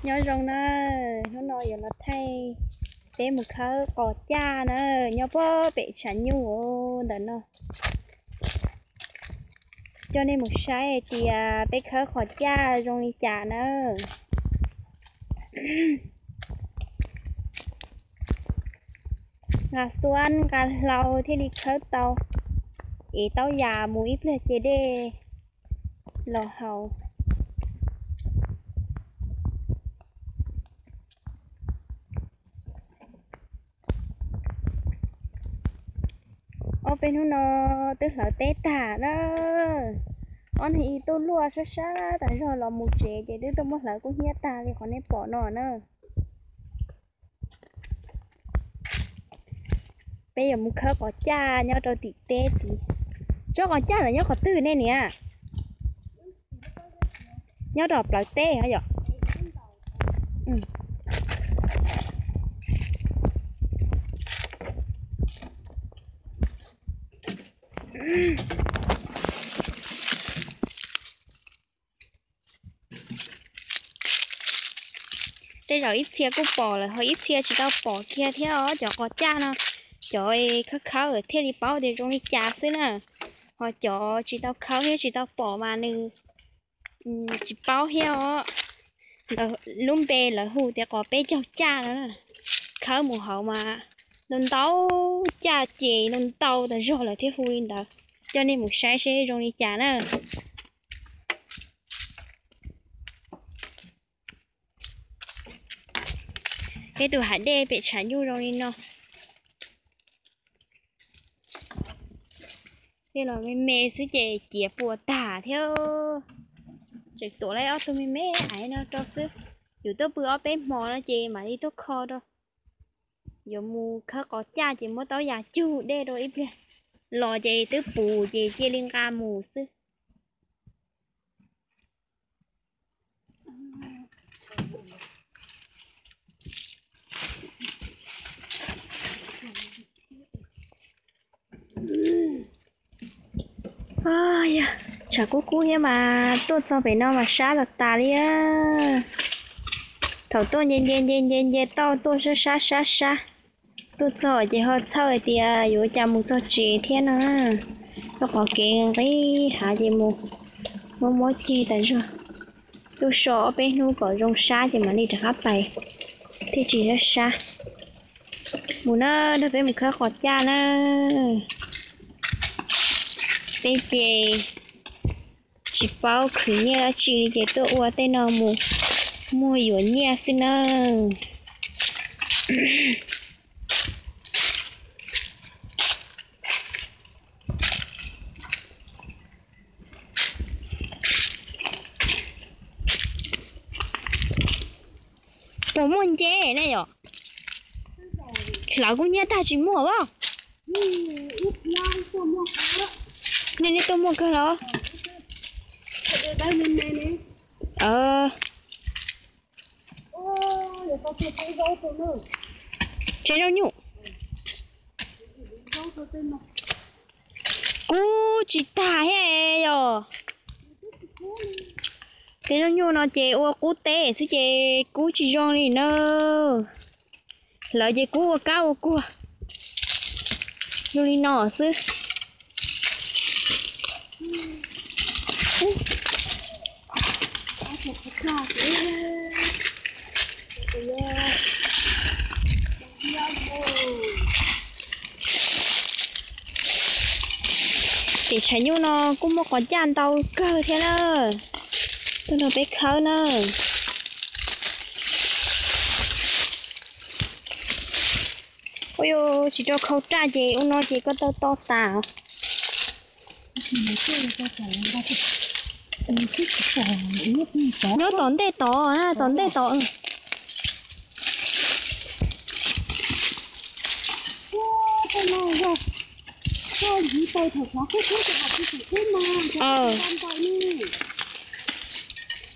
Nyob zoo na, hnub no yuav los thaij peb mus khawb qos caj na, nyob puag pem tshav nyuj ntawm no. Coj nej mus saib hais tias peb khawb qos caj zoo li cas na. Nqa xuab nqa hlau thiaj li khawb tau, es tau yam mus ib pliag ces dej los haus. Ob peb hnub no twb hlawv teb tag na. Ob niag ib tuj luaj sab sab tas zog los mus tsev ces twb tuaj muab hlawv kub hnyiab tag li qhov nej pom no na. Peb yuav mus khawb qos caj nyob rau tim teb tid. Tsob qos caj ntawd nyob qhov twg nej niam? Nyob rau plawv teb yom? Tej zaum ib txhia kuj pom lawm ho ib txhia tsis tau pom kiag thiab os. Cov qos caj no, cov khawb khawb thiaj li paub tias zoo li cas xwb na. Ho cov tsis tau khawb thiab tsis tau pom mas nws tsis paub thiab os. Lub npe lawv hu tias qos peb caug caj no na. Khawb mus hauv mas ntau ntau caj ces ntau ntau tas zog lawv thiaj hu li ntawd. Coj nej mus saib seb zoo li cas na. Peb tus hav dej pem tshav nyuj zoo li no. Tej los me me xwb ces ciav puas tag thiab. Tseem tuav lawm ob tug me me aiv no rau xwb. Yus tuaj pw ob peb hmo no ces mam li tuaj kho rau. Yuav mus khawb qos caj ces muab taub yas cug dej rau ib pliag los ces twb puv ces cia li nqa mus xwb. Tshav kub kub thiab mas tuaj txog pem no mas sab los tas li. Thaum tuaj nce nce nce nce nce tauj tuaj sab sab sab sab, tuaj txog ces ho txhawj hais tias yuav ua cas mus txog tsev thiab no. Rau qhov kev nqis hav ces mus muab muab ceg tas zog. Tuaj so ob peb hnub kom zoo sab ces mam li rov qab pais thiaj tsis sab sab. Mus na, nrog peb mus khawb qos caj na. Peb ces tsis paub khwv nyiaj dab tsi li ces tuaj ua tej no mus muag yuav nyiaj xwb na. Puas muaj nce ne yom? Hlawv kub hnyiab tag tsis muaj as. Nej, nej tuaj muaj kawg los? Tsev zaub nyuj. Kub tsis tag thiab yom. Tsev zaub nyuj no ces ua qub teb xwb ces kub tsis zoo li na. Hlawv ces kub ua kab ua kuag zoo li no xwb. Ces tshav nyuj no kuj muaj qos caj ntau kawg thiab na. Tuaj nrog peb khawb na. Ua yuav tsis rau khau raj ces ua no ces koj tau to tas. Nyob tom ntej tod na, tom ntej tod.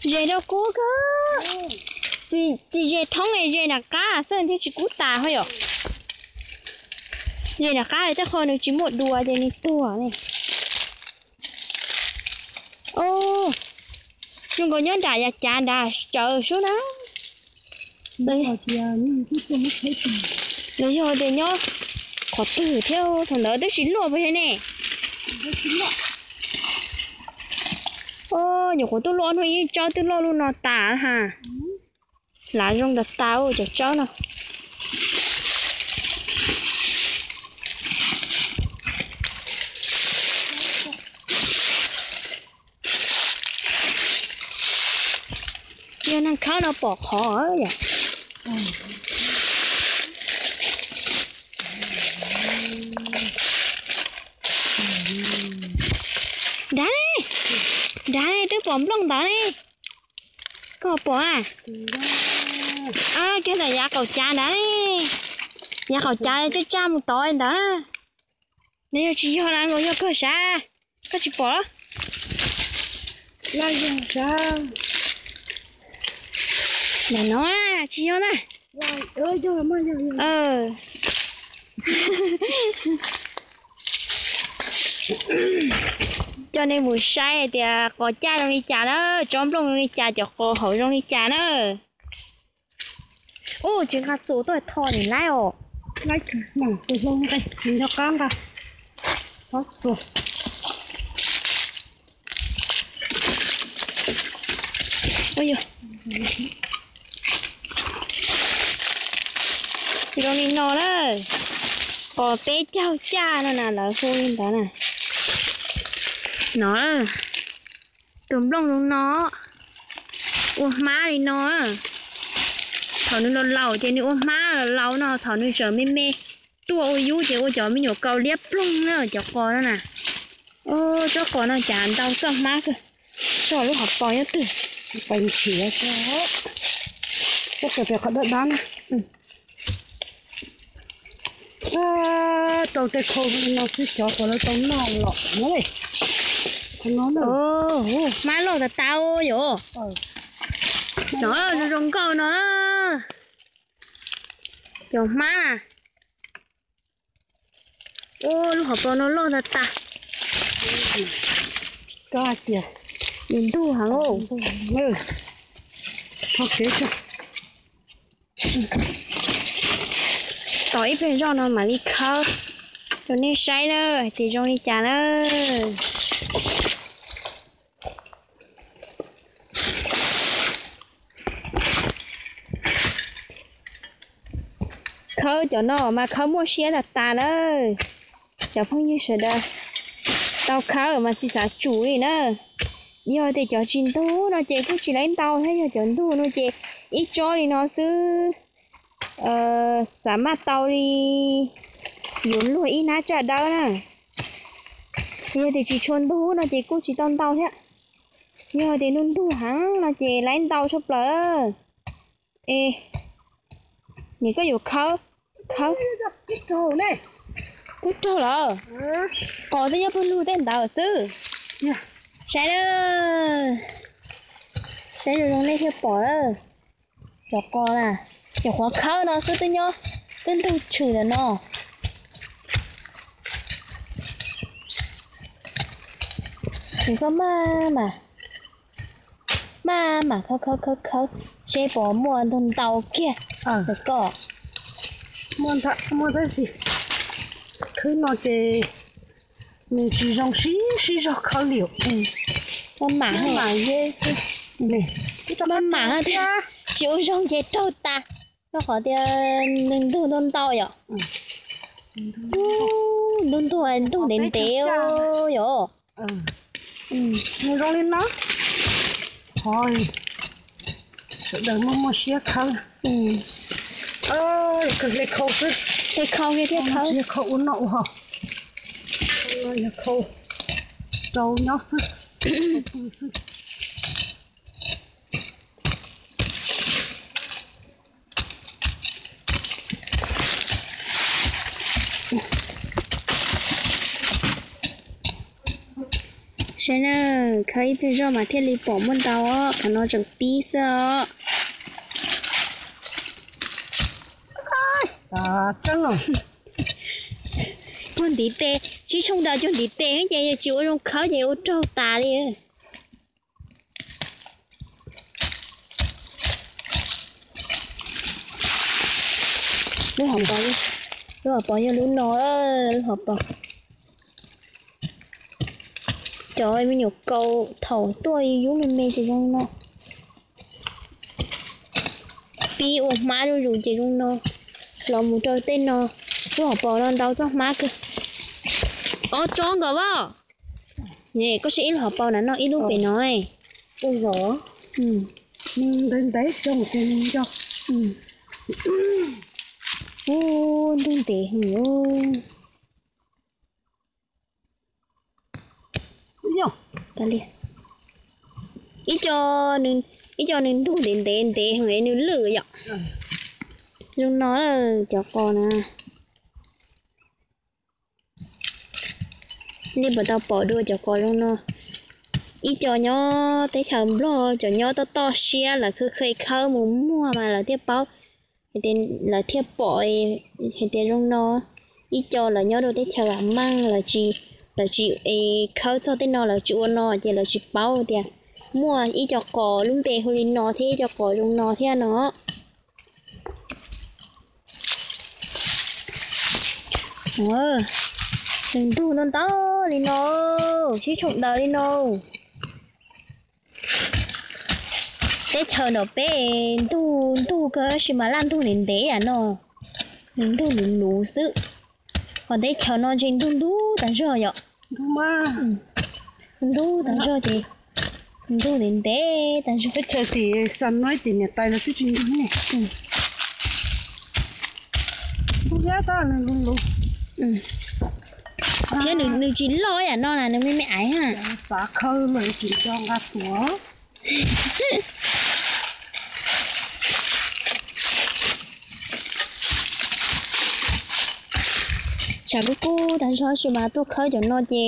Ze rau kub kawg. Tsis ze thoob, ze nram qab xwb thiaj tsis kub tas ho yom. Ze nram qab tej qho nws tsis muaj dua ces nws tuag ne. Zoo nkaus nyob nram yav cav nrad tsawv sub na. Los yog tias nyob qhov twg thiab, thaum ntawd twb tsis luaj puas yog ne? Nyuam qhuav tuaj luaj hnub ib tsawb twb loj lub no tas ha. Lav zoo tas tas cov tsawb no. Yog neeg khawb no pom qhov yom. Nrad ne, nrad ne, twb pom nplooj ntawd ne. Koj pom a? Kiag ntawm yav qaum cav ntawd ne. Yav qaum cav tsaj tsaj mus tod ntawd. Nws yog tsis yog na, nkaus yog kawg sav. Koj tsis pom los? Ntawm no tsis yog na. Coj nej mus saib hais tias qos caj zoo li cas na, tsob nplooj zoo li cas, cov qos hauv zoo li cas na. Ub, tsis nqa txuas tuaj tho nim laib os. Laib tus hlob nqe, nws nco qab nqa txuas. Zoo li no na, qos peb caug caj no na, lawv hu li ntawd na. No, tus nplooj zoo no, ua hmab li no. Thaum nws laus laus ces nws ua hmab laus laus no, thaum nws tseem me me tuaj ua yub ces ua cov me nyuam kaus liab ploog na cov qos no na. Tsob qos no cas ntau txoj hmab kawg, tso lub hauv paus nyob twg. Pais nrhiav tso, tsob qos pem qhov dawb dawb na. Rau tej khau no xwb xyov puas lawv tau noj los na. Hmab loj tas tas yom. No zoo zoo nkauj no. Cov hmab na. Lub hauv paus no loj tas tas. Koj hais tias nws ntug heev. Tos ib pliag zoj no mam li khawb rau nej saib na, hais tias zoo li cas na. Khawb cov no mas khawb muaj siab tas tas na. Cov phooj ywg sawv daws tau khawb mas tsis xav tsum li na. Yog tias cov tsis ntug no ces kuj tsis laib ntau thiab, yog cov ntug no ces ib tsob li no xwb, xav maj tau li yuav luag ib hnab tsaj dawb na. Yog tias tsis tshua ntug no ces kuj tsis tau ntau thiab. Yog tias nws ntug heev no ces laib ntau tshaj plaws. Es nim koj yuav khawb, khawb, twb raug lawm. Qos twb nyob pawg lug tej ntawd xwb. Saib na, saib zoo zoo nej thiaj pom na. Cov qos na, nyuam qhuav khawb no xwb twb nyob, twb ntug tshwm ntawm no. Ces koj maj mam, maj mam khawb khawb khawb khawb seb puas muaj ntug ntau kiag ntawm koj. Muaj ntau, muaj tab sis khwb no ces nws tsis zoo sib sib zog khawb li. Maj mam, maj mam thiab, tsis ua zoo ces raug tas, rau qhov tias nws ntug ntau ntau yom. Ntug ntug, ntug ntev ntev yom. Nws zoo li no, qhov sawv daws muaj muaj siab khawb. Hle khau xwb, hle khau thiaj khawb, hle khau ua noj ua haus. Yog khau rau nyob xwb, khau pw xwb. Saib na, khawb ib pliag zoj mas thiaj li pom muaj ntau os, qhov no tseem pib xwb os. Cuag ntiv tes, sib tshooj nrad cuag ntiv tes ces tsis ua zoo khawb ces ua raug tas li. Lub hauv paus, lub hauv paus yog lub no, lub hauv paus. Cov me nyuam kaus thaum tuaj yub me me ces zoo no. Pib ua hmab zuj zus ces zoo no. Los mus rau tej no, lub hauv paus no ntau txoj hmab kawg. Ob tsob nkaus as. Koj saib ib lub hauv paus na, noj ib lub pem no. Ntawd ntawd xyoo ces nco. Ub, ntug ntev heev. Ib co, ib co nws ntug ntev ntev ntev heev es nws lwj yom. Zoo no cov qos na. Nej puas tau pom dua cov qos zoo no? Ib co nyob teb chaws Nplog, cov nyob toj toj siab lawv khawb khawb mus muag mas lawv thiaj paub, lawv thiaj pom hais tias zoo no. Ib co lawv nyob rau teb chaws vam meej, lawv tsis, lawv tsis khawb txog tej no, lawv tsis ua no ces lawv tsis paub tias muaj ib co qos lub npe hu li no thiab ib co qos zoo no thiab no. Nws ntug ntau ntau li no, sib tshooj daws li no. Teb chaws nram peb ntug ntug kawg tab sis mas laj ntug ntev ntev yam no, nws ntug luv luv xwb. Ho teb chaws no ntshe ntug ntug tas zog yom. Ntug tas zog ces ntug ntev ntev tas zog. Teb chaws tim Xa Noib tim niam tais lawv twb tsis ntug ne. Ntug thiab tab nws luv luv. Thiab nws tsis loj yam no na, nws me me aiv ha. Xav khawb los tsis nco nqa tuav. Tshav kub kub tas zog sis mas tuaj khawb cov no ces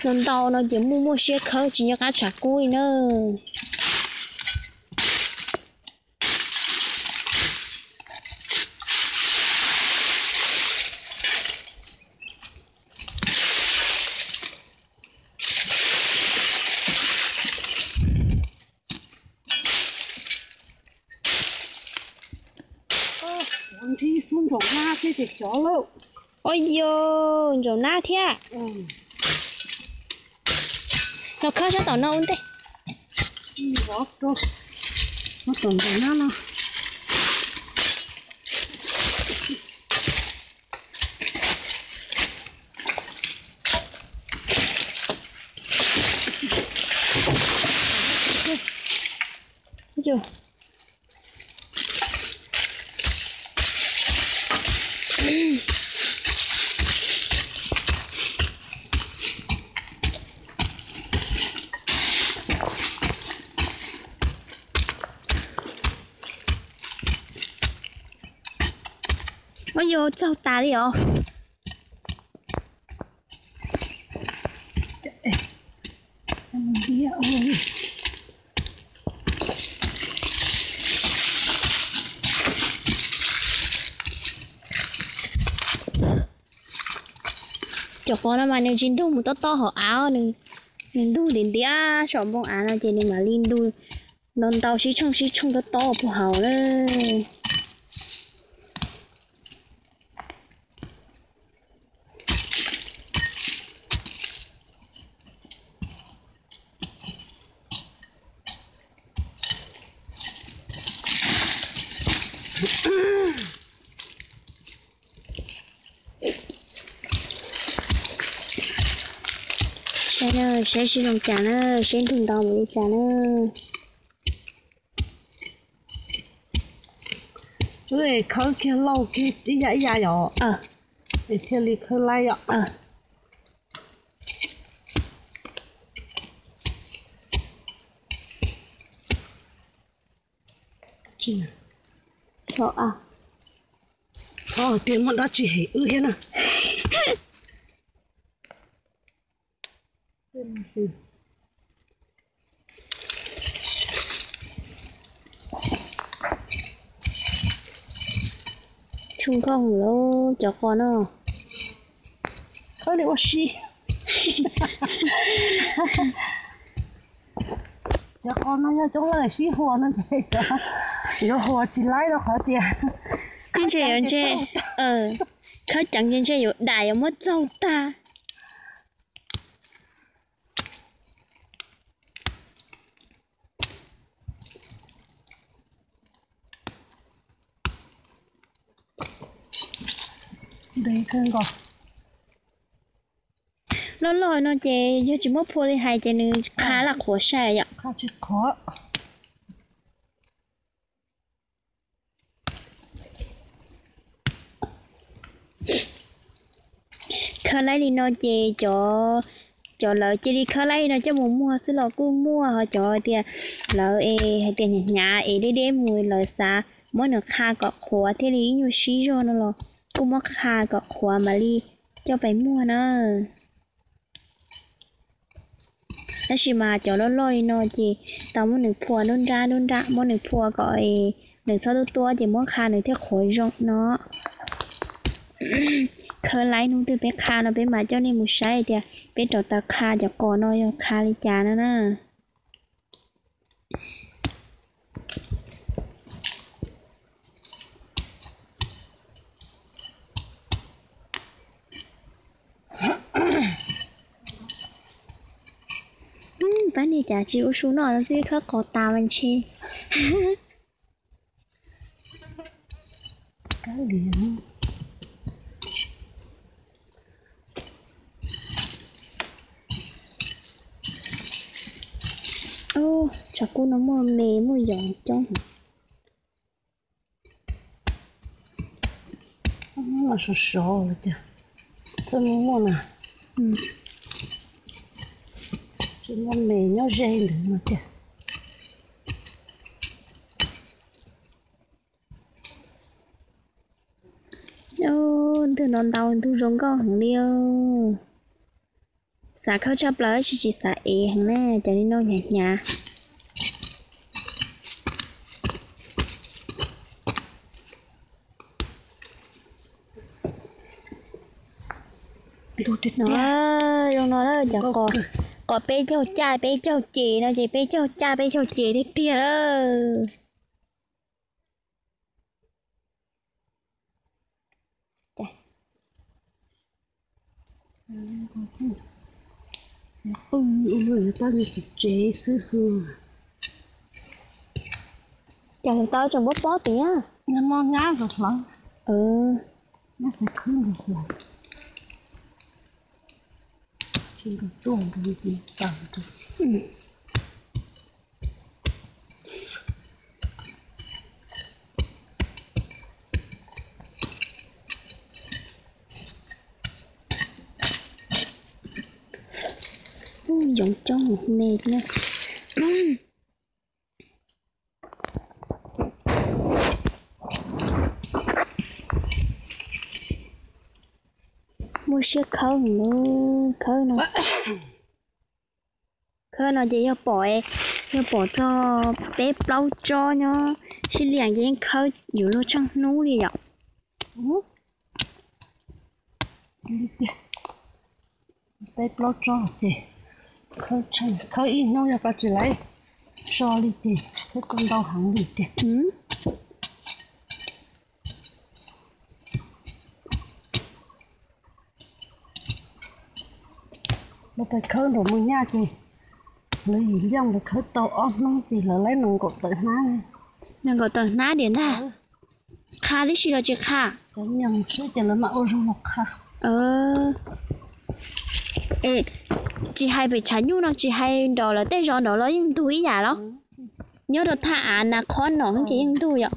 ntau ntau no ces muaj muaj siab khawb tsis nco qab tshav kub li na. Nrhib xub ntsaum nab thiab ces xyov lauj. Ua yog ntsaum nab thiab. Los khawb sab tom no ua ntej. Tom ntsaum nab no. Ua yog txaug tas li os. Cov qos no mas nws tsis ntug mus tob tob hauv av, nws ntug ntiav ntiav saum npoo av no ces nws mam li ntug ntau ntau sib tshooj sib tshooj tob tob puag hauv na. Saib na, saib sib zoo cas na, saib ntug ntau mus li cas na. Khawb kiag lauj kiag ib yam ib yam yom, es thiaj li khawb laib yom. Thov tias muaj dab tsi hem wb thiab na. Tshoo nkauj lawm cov qos no. Khawb li ua si. Cov qos no yog coob leej sib huas no ces yuav huas tsis laib rau qhov tias Ntshe yuav ntshe, khawb ceev ces ntshe yuav dam yuav muab txaug tag. Loj loj no ces yog tsis muab phua li hais ces nws qha laj qhuav sai yom. Khawb laib li no ces cov, cov lawv cia li khawb laib li no coj mus muag xwb los kuj muaj, ho cov tias lawv es hais tias hnyav hnyav es deb deb mus lawv xav muab nws qha kom qhuav thiaj li ib nyuag sib zog no los kuj muab qha kom qhuav mam li coj pais muag na. Tab sis mas cov loj loj li no ces tau muab nws phua nruab nrab nruab nrab, muab nws phua kom nws txhob tuab tuab ces muab qha nws thiaj qhuav zoo no. Khawb laib hnub twg peb qha no peb mam coj nej mus saib tias peb rau taws qha cov qos no yog qha li cas no na. Pab niag cas tsis ua su noj xwb khawb qos tas mas ntshe. Tshav kub no muaj me muaj yos coob. Sov sov, muaj muaj na, tsis muaj me nyob ze ntawd no tiag. Ntug no ntau ntug zoo nkauj heev li. Xav khawb tshaj plaws tab sis tsis xav ev heev na, cov li no hnyav hnyav. Zoo no cov qos, qos peb caug caj peb caug ces no ces peb caug caj peb caug ces tiag tiag lawm. Qwj ua tau tsev xwb. Cas lawv tau tseem pob pob tiag. Nyob moj nyab hlawv, nyob xav khwb hlawv. Yoov coob me na. Muaj siab khawb heev, khawb no, khawb no ces yog pom, yog pom txog peb plaub tsob nyob sib liam ces yeej khawb yuav luag tsheej hnub li yom. Peb plaub tsob ces khawb ib hnub yog koj tsis laiv so li ces khawb tau ntau heev li tiag. Lawv pais khawb nram Moos Nyaj ces lawv yim leej ntawd khawb tau ob hnub ces lawv laib nees nkaum tawm hnab. Nees nkaum tawm hnab diam ntag. Qha tib si los tsis qha? Cov nyoos xwb ces lawv mam ua zoo los qha. Es tsis hais pem tshav nyuj no, tsis hais nram lawv tej zos nram los yeej ntug ib yam los? Nyob rau thaj av nas qhob no ces yeej ntug yom.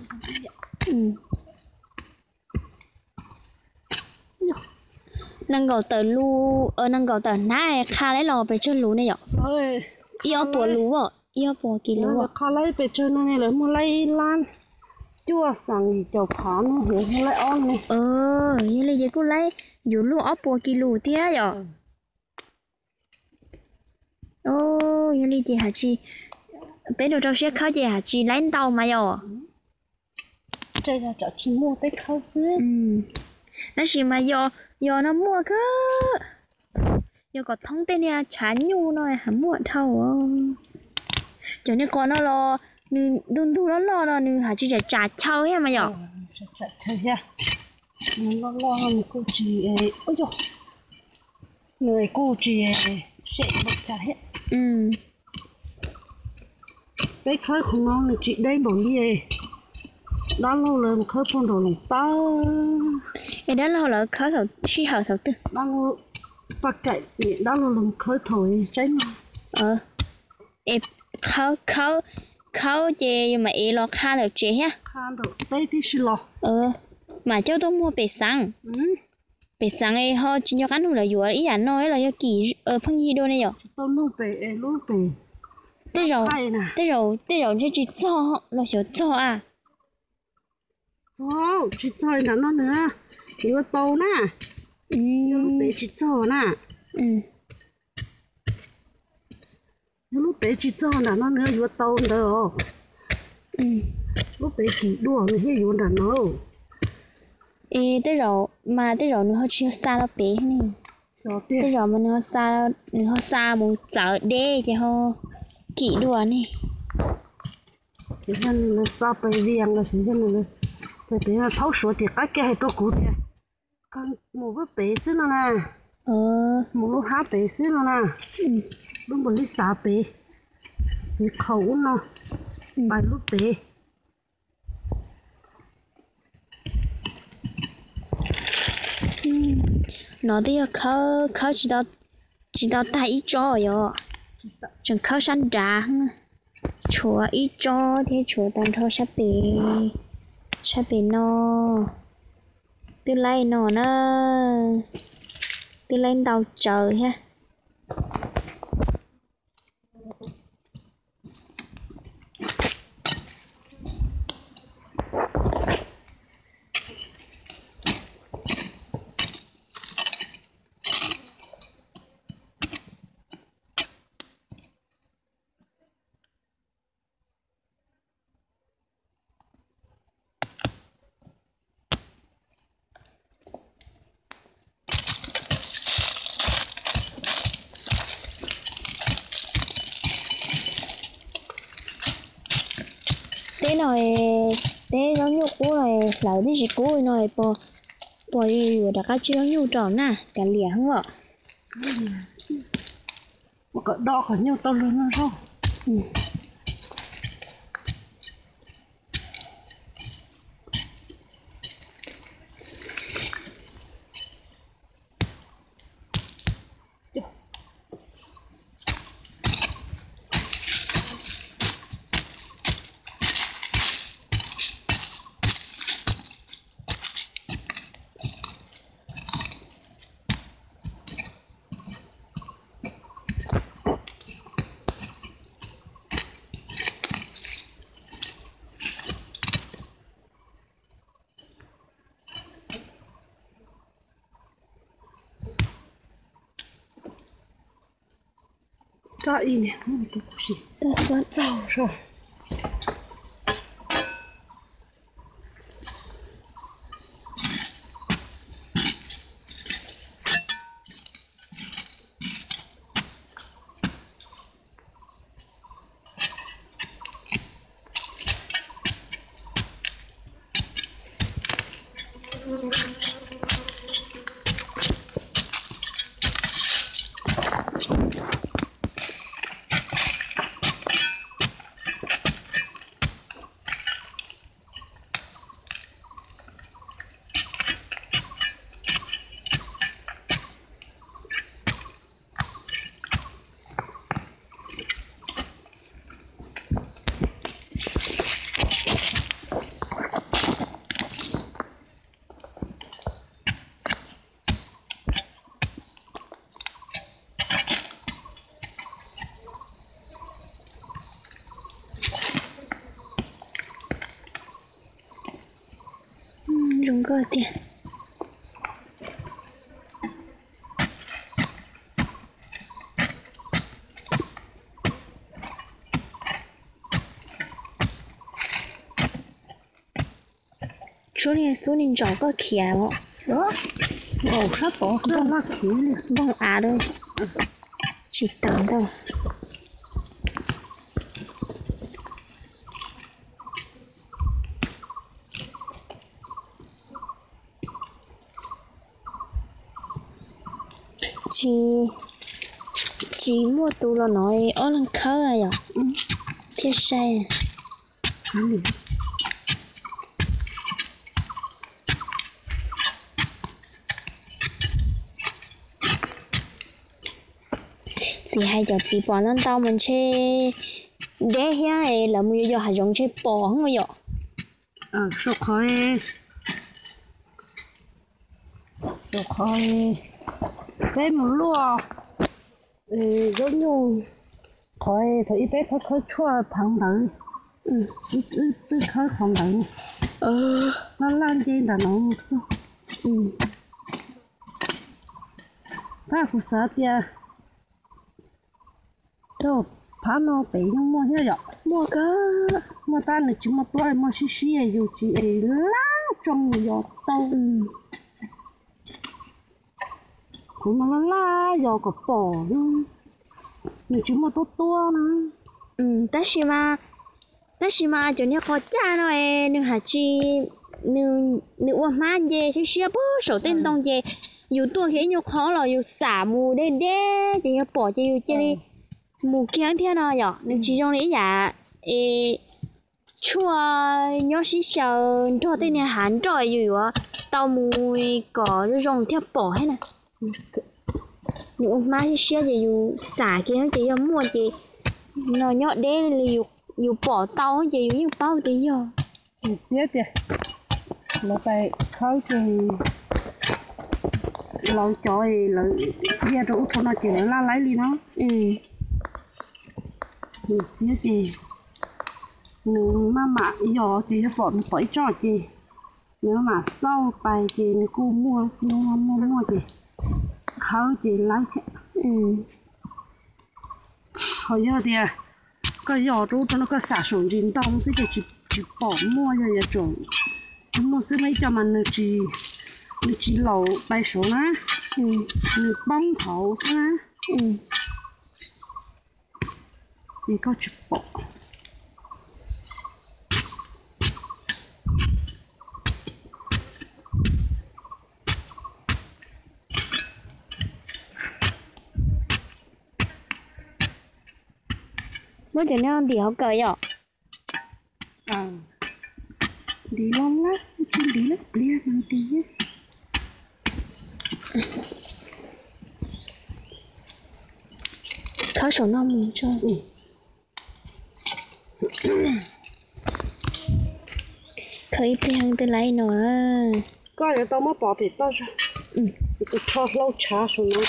Nees nkaum tawm lus, nees nkaum tawm hnab qha laib los pes tsawg lus ne yom? Ib ob puas lus, ib ob puas kis lus. Qha laib pes tsawg no ne, lawv muag laib ib lab cuaj xees yim caum phav no, laib ob ne. Yog li ces kuj laib yuav luag ob puas kis lus thiab yom. Yog li ces hais tsis, peb rau rau siab khawb ces hais tsis laib ntau mas yom. Tsis muaj peb khawb xwb. Tab sis mas yog, yog no muaj kawg. Yog kom thoob tej niag tshav nyuj no ha muaj dhau. Cov niag qos no los nws ntug ntug loj loj no nws hais tsis tsam tsam chaw thiab mas yom. Thiab, nws loj loj nws kuj tsis, ua yog, nws kuj tsis sem npaum cas thiab. Peb khawb qhov no nws tsis deb npaum li dab laug lawv mus khawb puag nraum Loos Tawb. Es dab laug lawv khawb thaum sij hawm thaum twg? Dab laug paj kaim niam dab laug lawv mus khawb thaum tsaib no. Es khawb, khawb, khawb ces yus mam ev los qha ntawm tsev thiab. Qha ntawm teb tib si los. Mam coj tuaj muag pem xeev. Pem xeev es ho tsis nco qab nug lawv yuav ib yam no los yog kim pheej yig dua ne yom? Tsis tau nug pem lub pem. Tej zaum, tej zaum, tej zaum ntshe tsis txog los xyov txog a. Txog, tsis txog nram no nws yuav tau na. Yog lub pem tsis txog na. Yog lub pem tsis txog nram no nws yuav tau ntawd os. Lub pem kim dua nws thiaj yuav nram no. Es tej zaum mas tej zaum nws ho tsis yog xa los pem ne. Tej zaum mas nws ho xa, nws ho xa mus txawv deb ces ho kim dua ne. Ces yog nws xa pem Vias los sis yog nws pem Thaub Suav ces qab kiag hais rau kuv tias, koj mus lub pem xwb no na. Mus lub hab pem xwb no na. Lub npam li xav pem, pem qhaum ub no, pais lub pem. No twb yog khawb, khawb tsis tau tag ib tsob yom. Tseem khawb sab nrad, tshuav ib tsob thiab tshuav tag nrho sab pem, sab pem no. Twb laib no na, twb laib ntau tsawv thiab. Teb no, teb zaub nyuj qub no hlawv tib si kub no, puas yuav rov qab tsib zaub nyuj rau na, kav liam heev os. Ua kom do qhov nyuj tau lug noj zaub. Txog ib niag, txog txog. Zoo nkauj tiag. Tsuab niag xub niag ntsaum koj khiav os. Nkaum sab tod, npog av lawm, tsis tawm ntau. Tsis, tsis muaj tus los no ob leeg khawb yom, thiaj sai. Txiv hais cov txiv pom ntau ntau mas ntshe deb thiab, lawv mus yos yos hav zoov ntshe pom yom. Sau qhov, sau qhov peb mus luaj zaub nyuj, qhov thaum ib peb khawb khawb tshuaj phav ntawd, wb twb khawb qhov ntawd, laj laj nce ntawm no mus xwb. Tab kuv xav tias phab no pem yeej muaj thiab yom. Muaj, muaj tab nws tsis muaj tuab, muaj sib sib yus tsis es laj tsoo yos tau. Kuv no laj laj yos kom pom, nws tsis muaj tuab tuab na. Tab sis mas, tab sis mas cov niag qhov caj no es nws hais tsis, nws ua hmab nce siab siab puag saum tej ntoo ces yus tuaj kiag ib nyuag qho los yus xam mus deb deb ces yog pom ces yus cia li mus kiag thiab no yom. Nws tsis zoo li ib yam es tshuaj nyob sib xyaw nrog tej niag hav nroj yus yuav tau mus kom zoo zoo thiaj pom thiab na. Nws ua hmab siab siab ces yus xam kiag ces yog muaj ces no nyob deb li yus pom tau ces yus yeej paub tias yog. Txiv tias lawv pais khawb ces lawv cov lawv cia rau ub rau no ces lawv laj laib li no. Nws txiab ces nws maj mam yos ces yog pom nws pom ib tsob ces nws maj mam xauj pais ces nws kuj muaj muaj muaj ces khawb ces laib thiab. Ho yog tias koj yos rau ub rau no koj xam saum ntsis ntoo xwb ces tsis pom muaj, yog yuav tsum muaj xwb mas ib co mas nws tsis laus pais saud na, nws poob hauv xwb na, ces koj tsis pom. Muab cov no ntim hauv kawm yom. Ntim los lab, tsis ntim lab pliag mas ntim. Khawb saum no mus tso. Khawb ib pliag twb laib no. Koj yuav tau muab pov pem toj, tus rho hlau tshav saum no.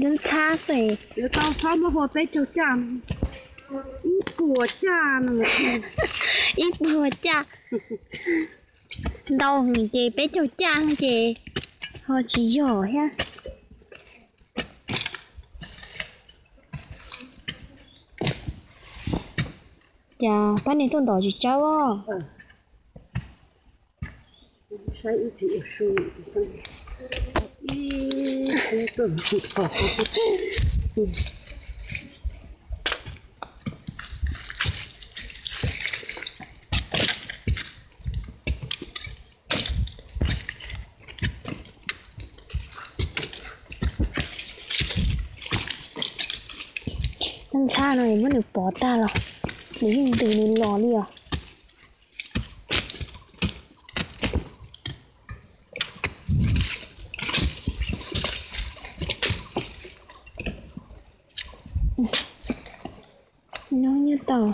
Ntxhab xwb. Yuav tau txhob muab hua peb caug caj, ib puas caj no. Ib puas caj. Ntau heev ces peb caug caj ces ho tsis yog thiab. Cas pab niag tuaj ntov tsis tsawb os. Ntxhab no muab nws pov tag los nws yeej ntws nws los li os. No nyob tau.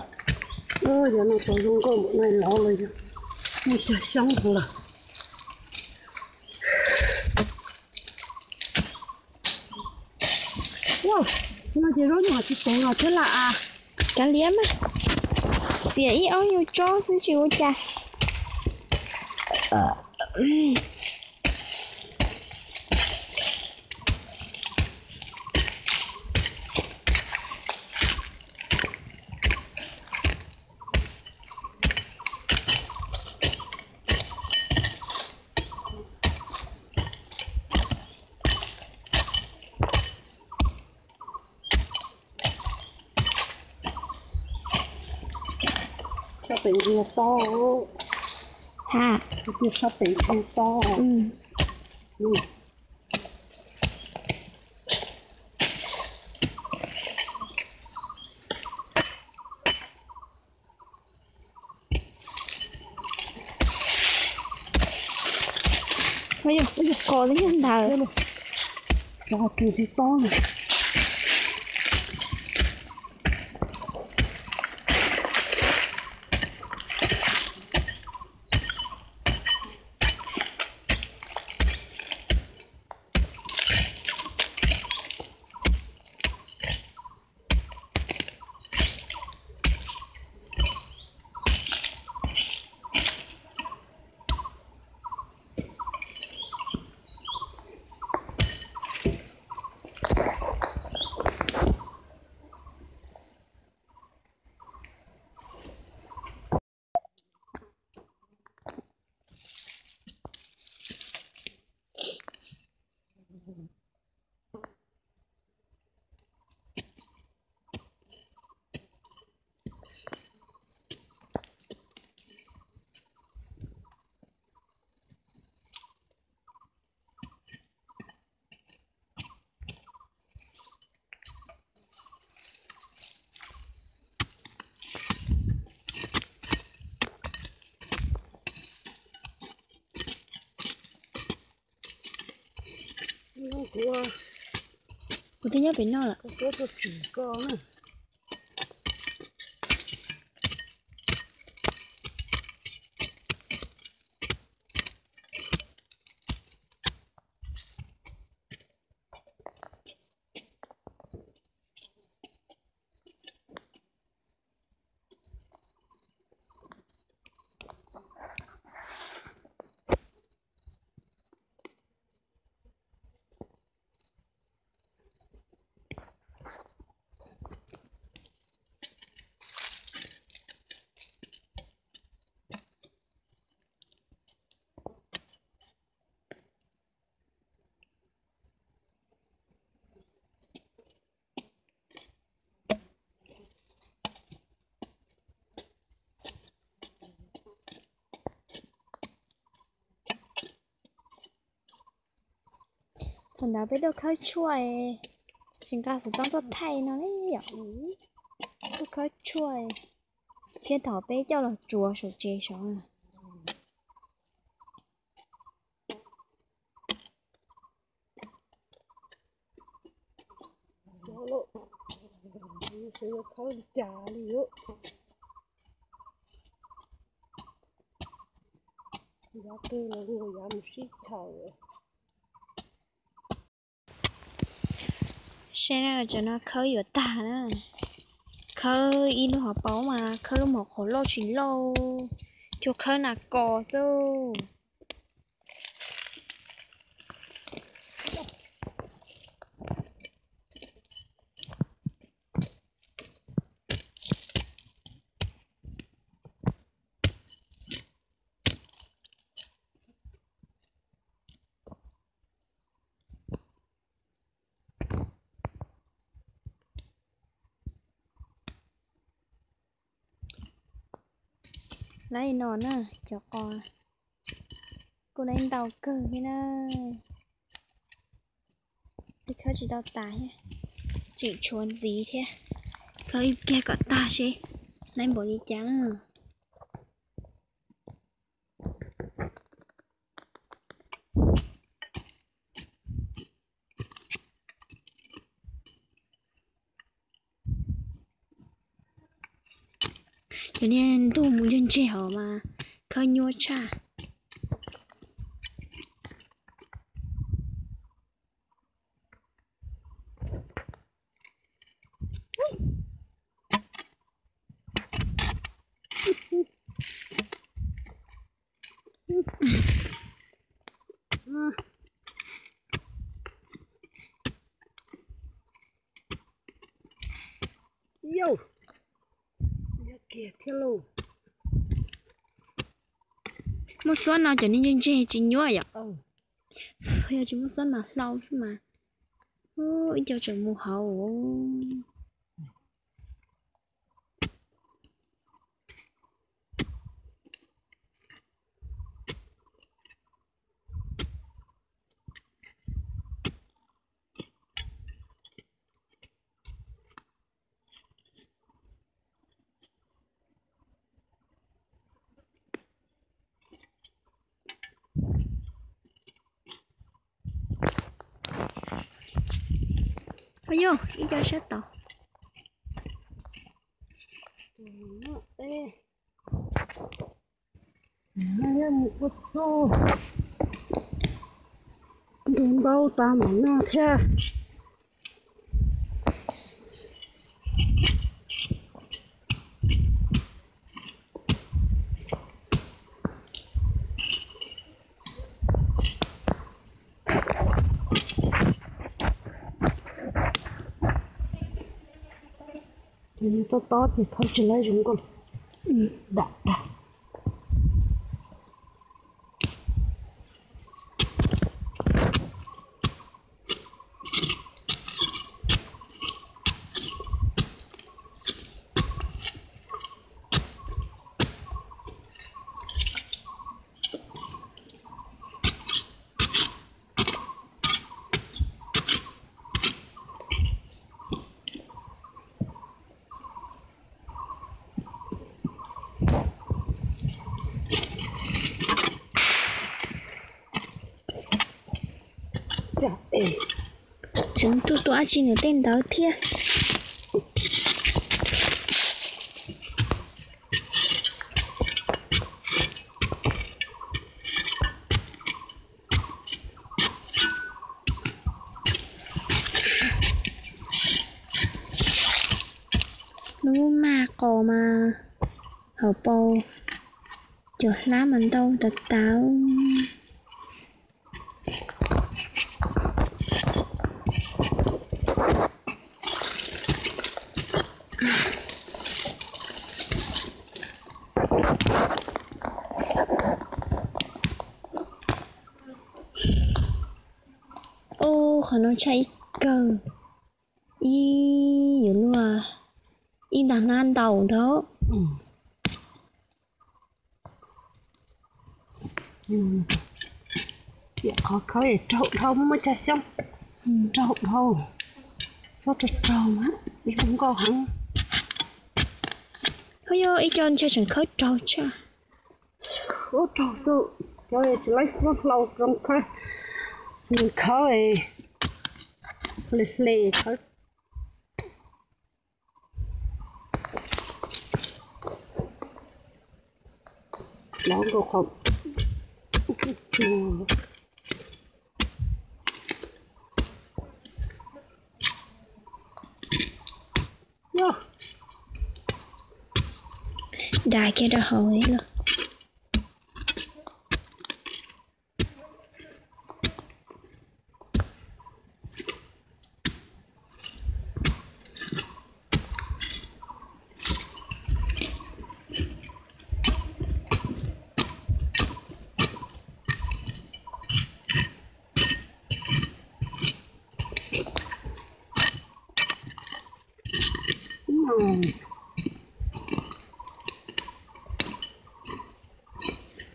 Yog no tau zoo nkauj npaum no lov los yog muaj cog xyoob lawm. No ces zaub nyuj tsis teev los thiab lam as. Kav liam mas, piam ib ob nyuag tsob xwb tsis ua cas. Pem ntsia tob. Ha. Tias sab pem ntsia tob. Ua yog kos li yog ntawd. Los tsuas tsis tob li. Kuv twb nyob pem no lawm. Thaum ntawd peb tuaj khawb tshuaj, tsis nqa xov tooj tuaj thaij no ne yom. Tuaj khawb tshuaj thiab thaum peb coj los tsuav saum tsev saud. Xyov lawm, xyov yuav khawb li cas li lawm. Yav twg los nkaus yav mus sib chaws. Saib na, cov no khawb yuav tag na. Khawb ib lub hauv paus mas khawb lub hauv qhov loj tsis loj, cuag khawb nas kos xwb. Laib no na, cov qos kuj laib ntau kawg thiab na. Twb khawb tsis tau tas thiab, tseem tshuav ntxiv thiab. Khawb ib pliag kom tag seb laib npaum li cas na. Cov niag ntug mus ntseg ntseg hauv mas khawb nyuaj tshaj. Yau, kiag thiab lauj. Muaj xuab no cov niag ntseg ntseg tsis nyuaj yom. Yog tsis muaj xuab mas hlau xwb mas. Ib co tseem mus hauv. Ua yog ib co sab tod. Ua txuj, ntu ntaub tas mam noj thiab. Tob tob ces thawb tsis laib zoo nkauj. Dam dag. Tseem tuaj tua dab tsi ntawm tej ntawd thiab. Lub maj qos mas hauv paus cov hlab mas ntau tas tas. Ub, qhov no tshaj ib kawg. Ib yuav luag ib nta hnab ntaus ntag. Tiam qhov khawb es raug dhau, muaj cag xyoob raug dhau, txhob raug raug mas zoo nkauj heev. Ub, yog ib co ntshe tseem khawb raug tshaj. Khawb raug xwb, cov tsis laib xuab hlau zoo khawb, nws khawb hle hle khawb. Lov nkaus qhov da kiag rau hauv los.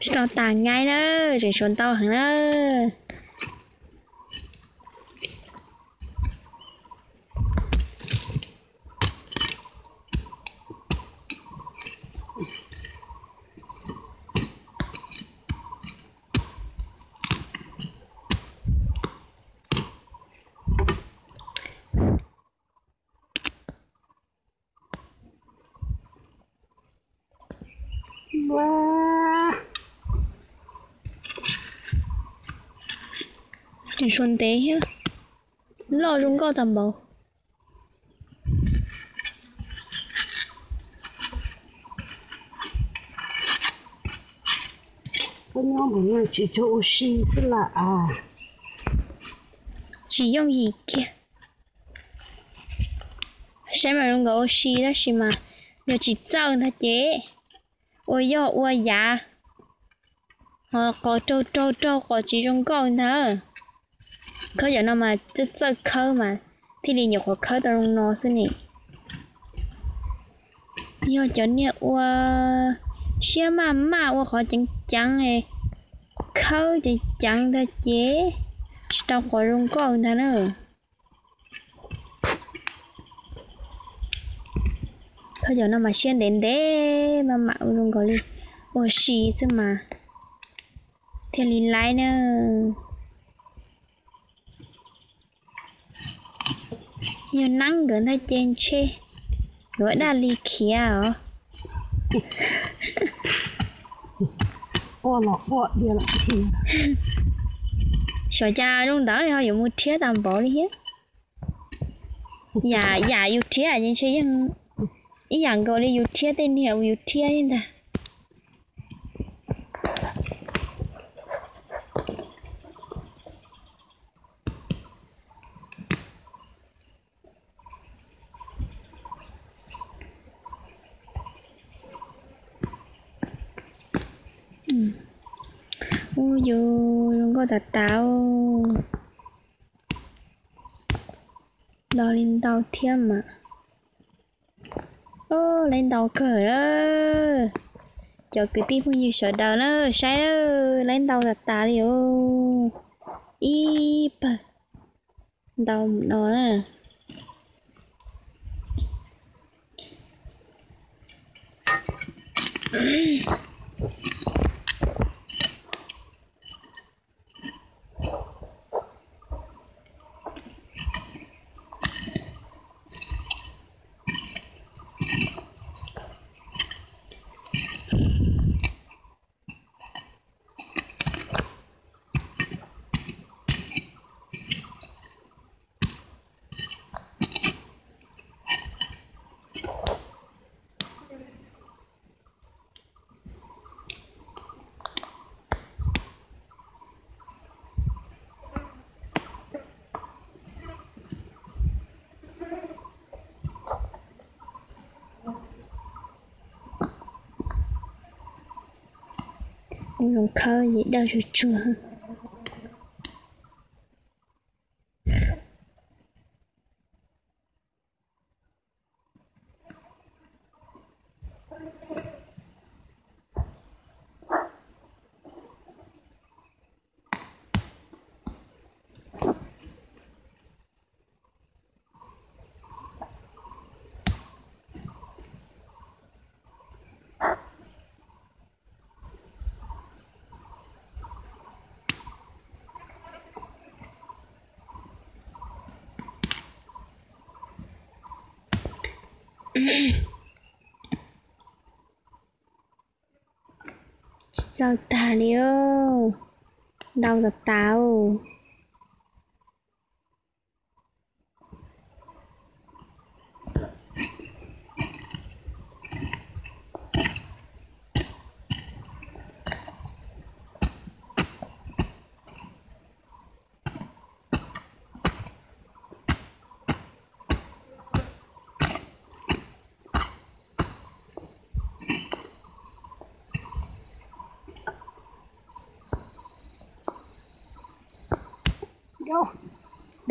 Tsis tau tas nqaij na, tseem tshuav ntau heev na. Tseem tshuav ntev thiab, loj zoo nkauj tag npaum. Koj nyob npaum no tsis tshua ua si xwb las as. Tsis yooj yim kiag. Saib mas zoo nkauj ua si tab sis mas yog tsis txawj ntag ces ua yog ua yav, ho qos raug raug raug qos tsis zoo nkauj ntag. Khawb cov no mas txawj txawj khawb mas thiaj li nyuam qhuav khawb tau zoo no xwb ne. Yog cov niag ua siab maj maj ua qhov ceev ceev, khawb ceev ceev ntag ces tsis tau qos zoo nkauj ntag na. Khawb cov no mas siab ntev ntev maj mam ua zoo nkaus li ua si xwb mas thiaj li laib na. Yog neeb nkawd ntag ces ntshe yuav daj li khiav os. Xyov cas zoo ntawd ho yuav mus rhiab tas npaum li thiab. Yam, yam yus rhiab ces ntshe yeej ib yam nkaus li yus rhiab tej niag uas yus rhiab li ntag. Ub, yus zoo nkauj tas tas. Ntau li ntau thiab mas. Ub, laib ntau kawg na. Cov kwv tij phooj ywg sawv daws na, saib na, laib ntau tas tas li os. Ib pawg ntau mus no na. Ub, zoo khawb ces dawb tsuag tsuag. Tsis txawj tag li os, ntau tas tas.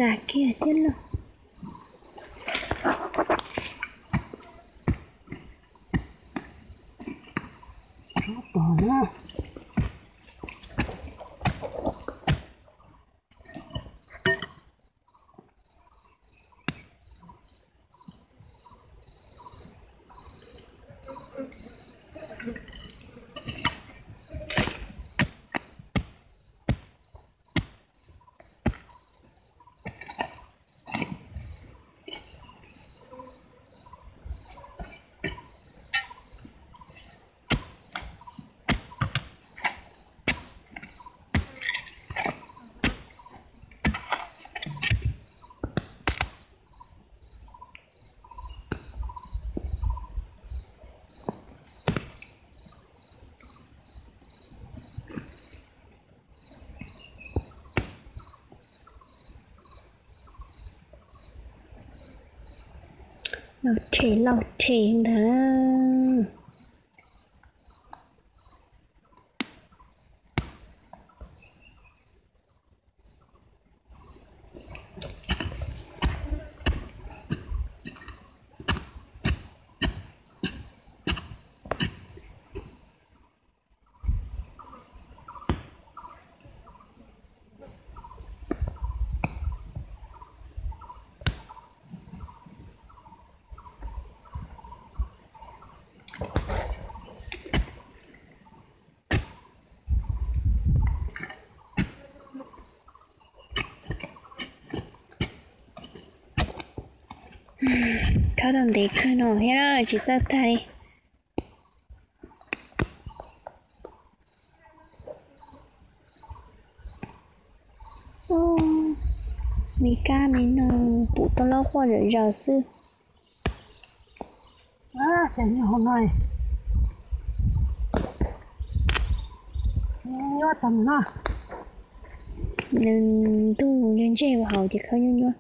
Dag kiag thiab lauj. Tsob pom na. Lauj rhe lauj rhe ntag. Khawb tau ntev kawg no thiab tsis txawj tag li. Me kab me noog pum tau loj quaj zom zaws xwb. Nws ntug ntseg ntseg ua haus ces khawb nyuaj nyuaj.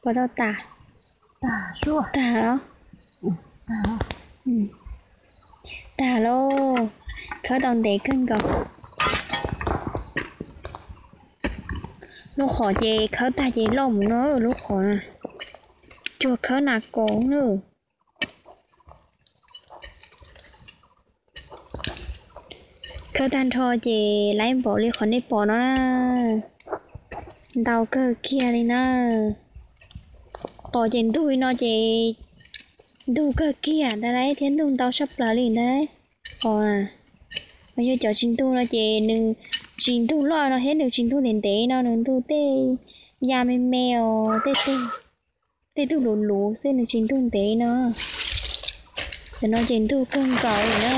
Puas tau tas? Tag, tag lauj. Khawb tau ntev kawg nkaus. Lub qhov ces khawb tag ces loj mus no, lub qhov na. Cuag khawb nas kos na. Khawb tag nrho ces laib npaum li qhov nej pom no na. Ntau kawg kiag li na. Qos ces ntug li no ces ntug kawg kiag ntag lauj, thiab ntug ntau tshaj plaws li ntag. Qos, yog cov tsis ntug no ces nws tsis ntug loj no thiab nws tsis ntug ntev ntev no, nws ntug tej ya me me os, tej tug, tej tug luv luv xwb, nws tsis ntug ntev no. Cov no ces ntug kawg nkaus li na.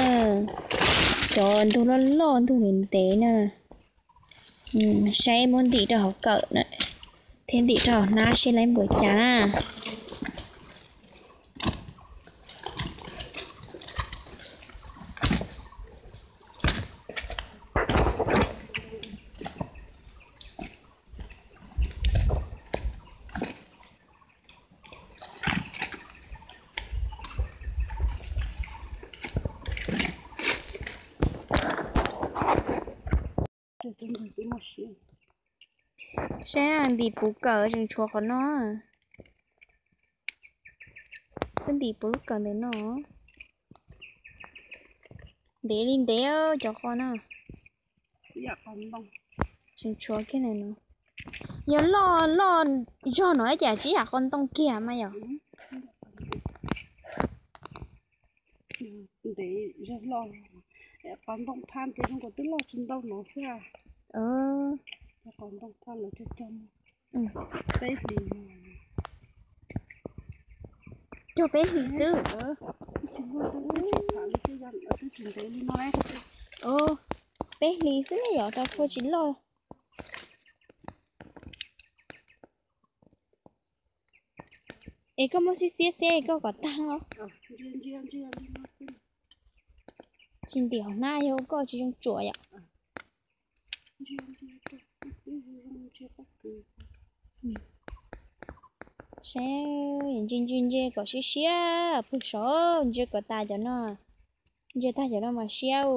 Cov ntug loj loj ntug ntev ntev na. Saib muab ntim rau hauv kawm na, thiab ntim rau hauv hnab seb laib npaum cas na. Saib ntim puv kawm tseem tshuav qhov no. Twb ntim puv lub kawm ntawm no. Ntev li ntev cov qos no. Tseem tshuav kiag ntawm no. Yog loj loj zog no cas sib yam qos ntoo kiag mas yom. Ntev zog loj, qos ntoo phaj ces zoo nkaus twb loj tsis ntau no xwb. Qos ntoo phaj lawv cog cog peb hlis, cog peb hlis xwb. Twb tsis ntev li no. Peb hlis xwb ne yom, rau phua tsis loj. Es koj muab xiab xiab xiab koj kom tag os. Tsis ntim hauv hnab yog koj tsis zoo tsuam yom. Saib, ntsia ntsia ntsia kom siab siab pwg saud, ntsia kom tas cov no, ntsia tag cov no mas siab.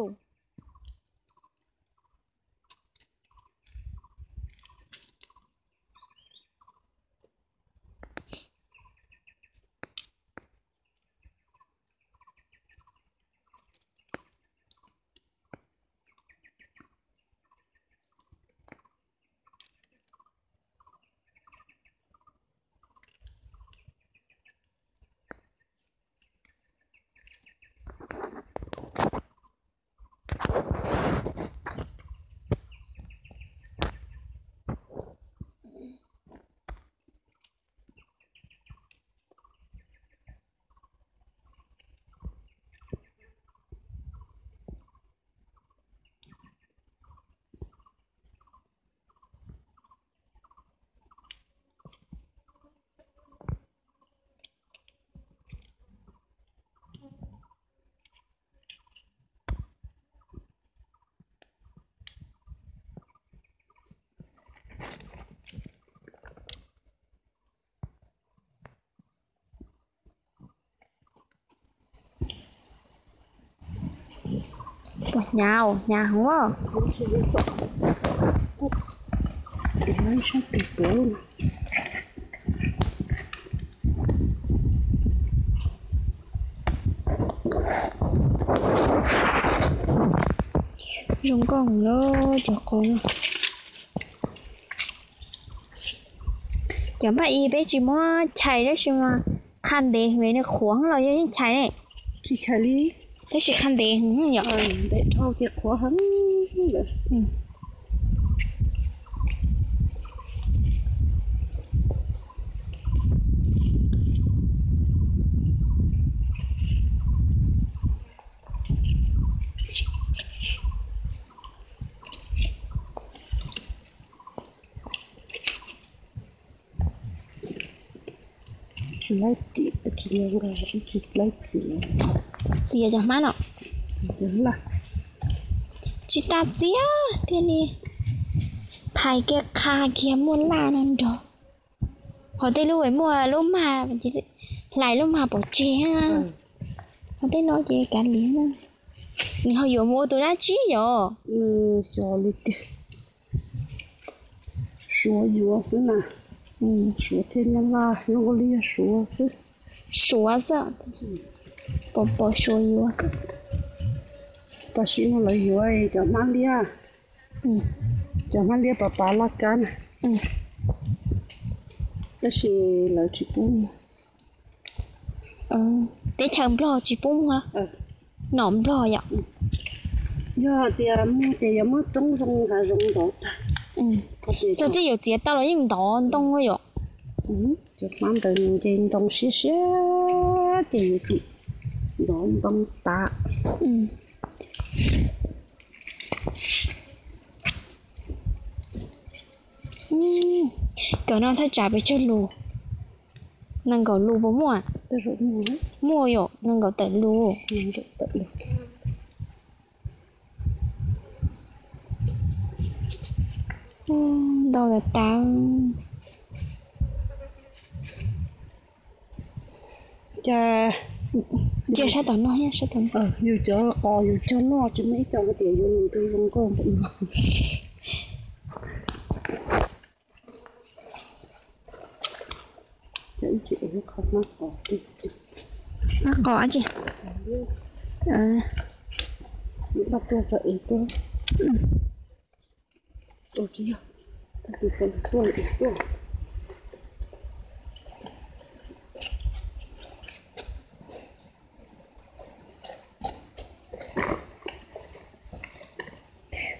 Hnyav, hnyav heev as. Sab tus pem. Zoo nkauj lawm cov qos no. Cov npaj i peb tsis muab chais tab sis mas qha ntev heev, nws qhuav los yog yeej chais ne? Tsis chais li. Tab sis qha ntev heev yom? Ntev dhau ces qhuav heev lawm. Tsis laib ris, tsis laib nqa, tsis laib txiav. Txiav cov hmab no. Txiav cov laj. Tsis tas txiav tiag li. Thais kiag qha kiag muaj laj no nrog. Ho tej lub muaj lub mag, hlais lub mag pov tseg. Ho tej no ces kav liam na. Nws ho yuav mus ua tus dab tsi yom? Nws xyov li tiag. Suav yuav xwb na. Suav thiab nyab laj zoo li yog suav xwb. Suav xwb. Pom pom suav yuav. Tam sim no lawv yuav cov hmab liab, cov hmab liab pav pav laj kab na. Tab sis lawv tsis pub muag. Teb chaws Nplog tsis pub muag. Nom Nplog yom? Yog tias muag ces yuav muab roob zoo hav zoov ntov tag. Txog txij yuav txiav tau los yeej ntov ntoo yom? Cov hmab ntawd nws nce ntoo siab siab ces yuav tsum ntov ntoo tas. Kawm no thaj tsam pes tsawg lus? Nees nkaum lus puas muaj? Muaj yom, nees nkaum tawm lus. Ntau tas tas. Cas, ntsia sab tom no, sab tom no. Yus cov qos yus cog noj tsis muaj ib co hais tias yuav mus tus zoo nkauj npaum no. Hmab qos tsi?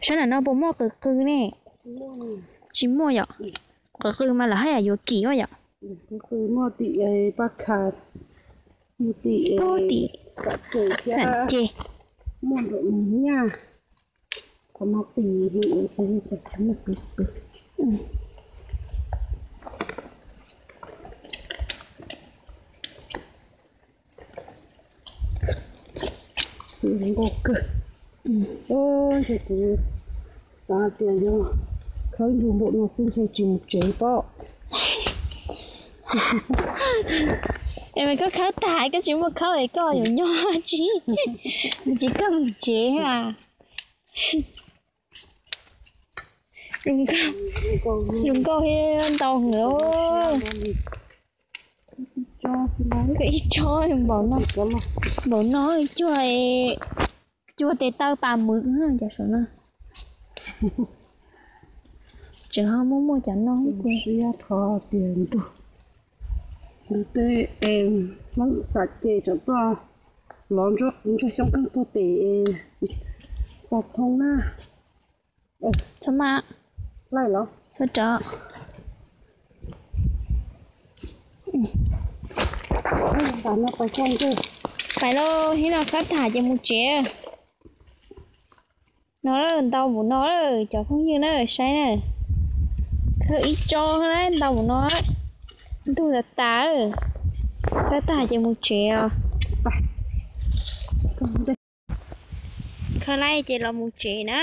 Sab nram no puas muaj qws qw ne? Tsis muaj yom? Qws qw mas lawv haj yam yuav kim ua yom? Muaj tim Paj Kha, muaj tim Xam Ces, muaj nram Nyaj, qhov no qis heev, qhov no tsis muaj qws qw. Zoo nkauj kawg. Ntshe kuv xav tias yog khawb ntug npaum no xwb ntshe tsis mus tsev pob. Es mas koj khawb tag koj tsis muaj khawb es koj yuav nyob tsi? Tsis koj mus tsev a. Zoo nkauj thiab ntau heev. Ib tsob npaum no, npaum no cuag, cuag tes taw pas mws cov saum no. Tseem ho muaj muaj cov no. Siab thov tias ntug, ntug tej Hmoob Xam Ces tseem tuaj lov ntsuag xyoob qeej tuag tes tau thoob na. Txhob maj, txhob rov. Pais lauj, hnub no khawb tag ces mus tsev. No lawm, ntau npaum no lawm cov phooj ywg na, saib na. Khawb ib tsob na, ntau npaum no. Ntuj tas tas, khawb tag ces mus tsev os. Khawb laij ces los mus tsev na.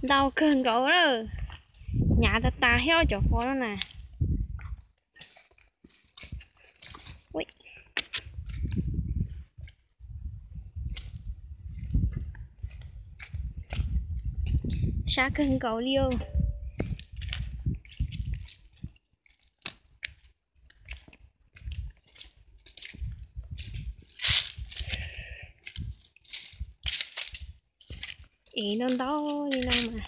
Ntau kawg nkaus lawm. Hnyav tas tas thiab cov qos no na. Sab kawg nkaus li os. Ev ntau ntau li no mas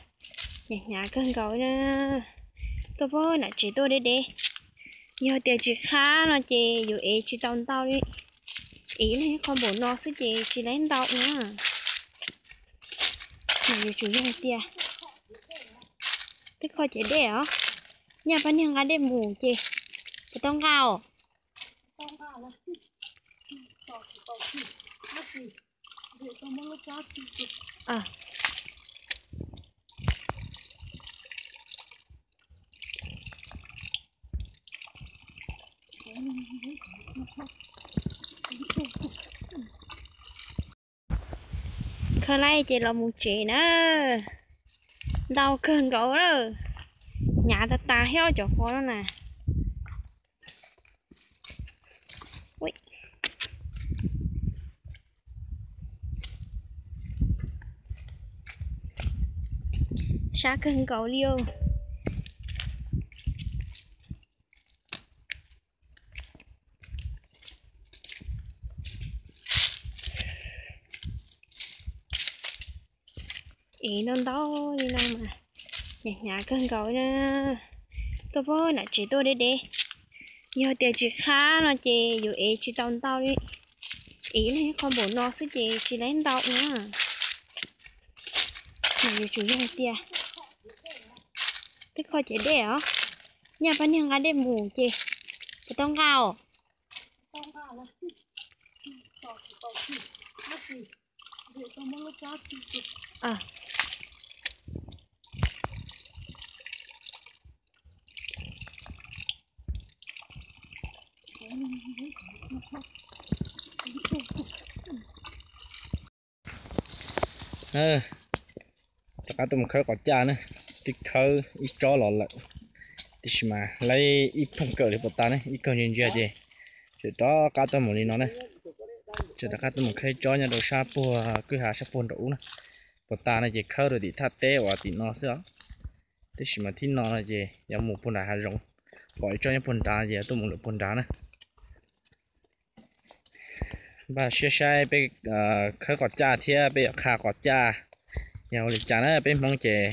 hnyav hnyav kawg nkaus na. Tuaj pem nram tsev tuaj deb deb. Yog tias tsis qab no ces yuav ev tsis tau ntau li. Ev ib leeg ib qho npaum no xwb ces tsis laib ntau na. Mas yuav tsum yog tias twb kho ces dej os. Nyaj pab niag nqa dej mus ces puas tau nqa os? Khawb laib ces los mus tsev na. Ntau kawg nkaus lawm. Hnyav tas tas thiab cov qhov no na. Sab kawg nkaus li os. Ev ntau ntau li no mas hnyav hnyav kawg nkaus na. Tuaj pem nram tsev tuaj deb deb. Yog tias tsis qab no ces yuav ev tsis tau ntau li. Ev ib leeg ib qho npaum no xwb ces tsis laib ntau na. Mas yuav tsum yog tias twb kho ces dej os. Nyaj pab niag nqa dej mus ces puas tau nqa os? Rov qab tuaj mus khawb qos caj na. Twb khawb ib tsob los lawm, tiam sis mas laib ib phooj kawm li puas tas ne, ib kawg ntsia ntsia ces tseem rov qab tuaj mus li no na. Tseem rov qab tuaj mus khawb ib tsob nyob rau sab puag kwj ha sab puag nraum ub na. Puas tas no ces khawb rau tim thaj teb uas tim no xwb os. Tiam sis mas thib no no ces yuav mus puag nram hav zoov, pom ib tsob nyob puag nrad ces yuav tuaj mus lawm puag nrad na. Npaj siab saib peb khawb qos caj thiab peb yuav qha qos caj yog ua li cas na. Peb Hmoob ces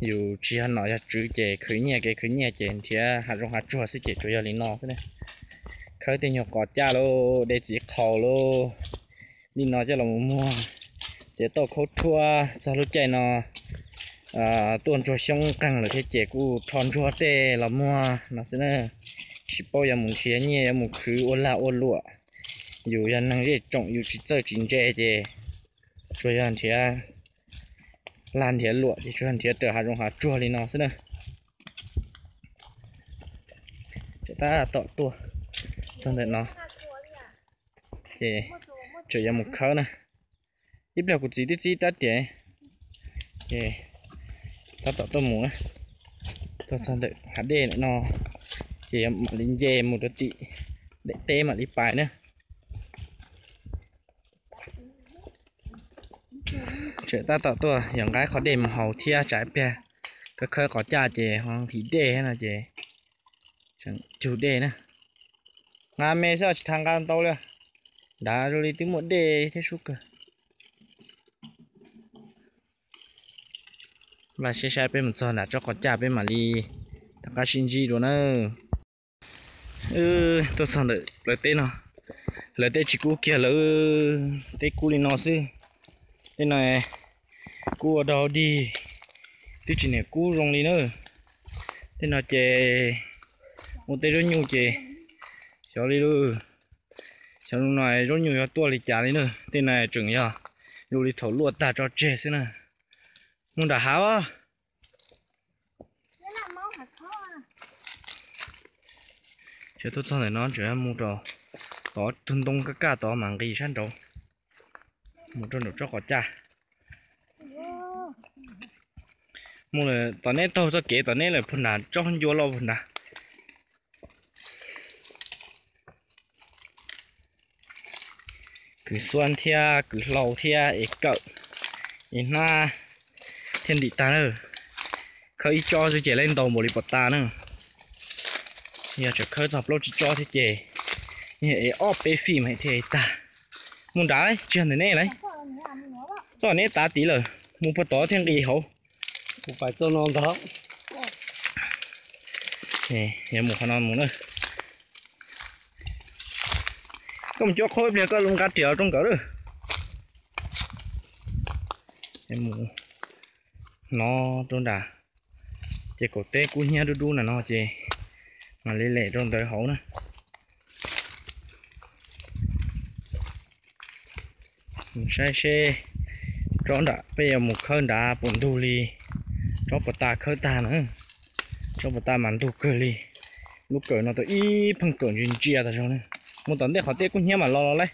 yus tsis yog nom yog tswv ces khwv nyiaj kev khwv nyiaj ces nrhiav hav zoov hav tsuag xwb ces tsuas yog li no xwb na. Khawb tej nyuag qos caj lauj, de txiv qhaus lauj, li no coj los muag, ces tauj khaub rhuab txog lub caij no tuaj ntsuag xyoob qeeg lawm thiab ces kuj rho ntsuag tej los muag no xwb na. Tsis paub yuav mus nrhiav nyiaj yuav mus khwv ua lag ua luam. Yus yog neeg zej tsoom yus tsis txawj tsis ntse ces tsuas yog nrhiav lag nrhiav luam ces tsuas yog nrhiav raws hav zoov hav tsuag li no xwb na. Tseem tab tom tuaj txog ntawm no ces tseem yuav mus khawb na. Ib pliag kuv txiv twb txib rab riam ces tab tom tuaj mus na. Tuaj txog ntawm hav dej ntawm no ces mam li nce mus rau tim daim teb mam li pais na. Tseem tab tom tuaj yog nqa qhov dej mus haus thiab tsam ib pliag khawb khawb qos caj ces ho nqhis dej no ces tseem cug dej na. Nqa me xwb tsis tas nqa ntau li. Nrad zoo li twb muaj dej thiab sub kawg. Npaj siab saib peb mus txog nram tsob qos caj peb mam li rov qab sib ntsib dua na. Tuaj txog ntawm plawv teb no, lawv tej tsis kub kiag lawm, teb kub li no xwb. Tej no kub ua dog dig, twb tsis niam kub zoo li na. Tej no ces ua tej zaub nyuj ces xyov li lawm. Xyov no zaub nyuj yuav tuaj li cas li na. Tej no tseem yog zoo li thaum luaj tag tso tseg xwb na. Mus nram hav. Ces tuaj txog ntawm no tseem mus rau tod tug ntoo kaj kaj tod mas nqis sab nraud mus rau nraum tsob qos caj. Mus lawm tom neb taug txoj kev tom neb lawm puag nrad tsob ncua loj puag nrad. Kwv xuab thiab kwv hlau thiab es kawm es hnab thiaj ntim tag na. Khawb ib tsob xwb ces laib ntau npaum li puas tas na. Yog tseem khawb txog plaub tsib tsob thiab ces es ob peb fij mas thiaj tag. Mus nrad tsis yog ntawm neb lawm, txoj neb tav tid lawm. Mus puag tod thiaj nqis hauv. Kuv pais txog no ntag. Yuav mus qhov no mus na. Koj mus cuab qhaub ib pliag koj nqa riam rau nkawd lawm. Mus hnov rau nram, ces kaum teb kub hnyiab dub dub na no ces mam li lem rau ntawd hauv na. Mus saib seb tsob nram peb yuav mus khawb nrad puas ntug li tsob puas tas khawb tag na. Tsob puas tas mas ntug kawg li. Lub kawm no tau ib pheej kawm ntsia ntsia tas zog na. Mus tom ntej qhov tej kub hnyiab mas los los lauj.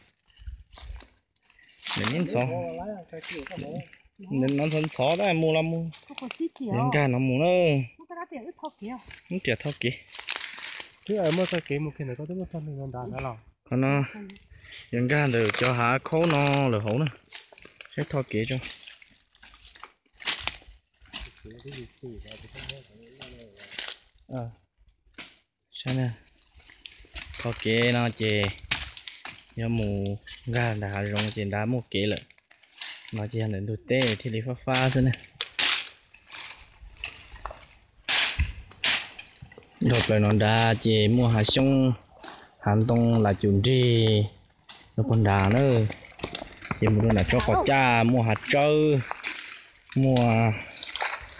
Ntawm no ntxhov ntxhov tab mus los mus. Yuav nkag no mus na. Ib riam tho kev. Qhov no yuav nkag ntawm cov hav khaub no lawm hauv na. Saib tho kev tso. Tho kev no ces yuav mus nkag ntawm hav zoov ces nrad muaj kev lawm. No ces yog ntawm ntug teb thiaj li fab fab xwb na. Dhau plaws no nrad ces muaj hav xyoob, hav ntoo, lam cum nrig rau puag nrad na. Ces mus rau nram tsob qos caj muaj hav tsawb, muaj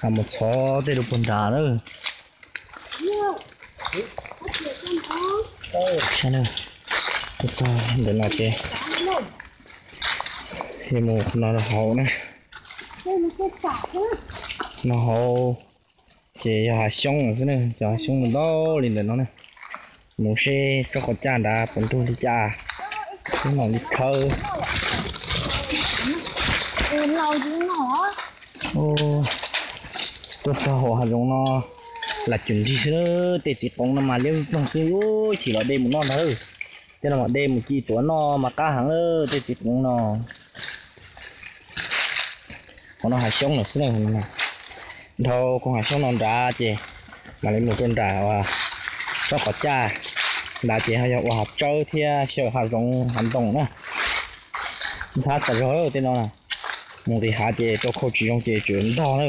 hav mus txhov tej rau puag nrad na. Txog ntawm no ces yuav mus no hauv na. No hauv ces yog hav xyoob xwb na, cov hav xyoob ntau li ntawm no na. Mus seb tsob qos caj nrad puas ntug li cas, wb mam li khawb. Tuaj txog hauv hav zoov no, lam cum nrig xwb, tej txiv qoov no mas liab ploog xwb, chim los de mus noj ntag. Tej no mas de mus ci tuav noj mas qab heev lawm tej txiv qoov no. Qhov no hav xyoob lawm xwb na. Dhau koog hav xyoob no nrad ces mam li mus rau nram tsob qos caj nrad ces ho yog ua hav tsawb thiab xyaw hav zoov hav ntoo na. Ntxhab tas zog tej no. Mus nqis hav ces rau khau tsis zoo ces tseem ntog na.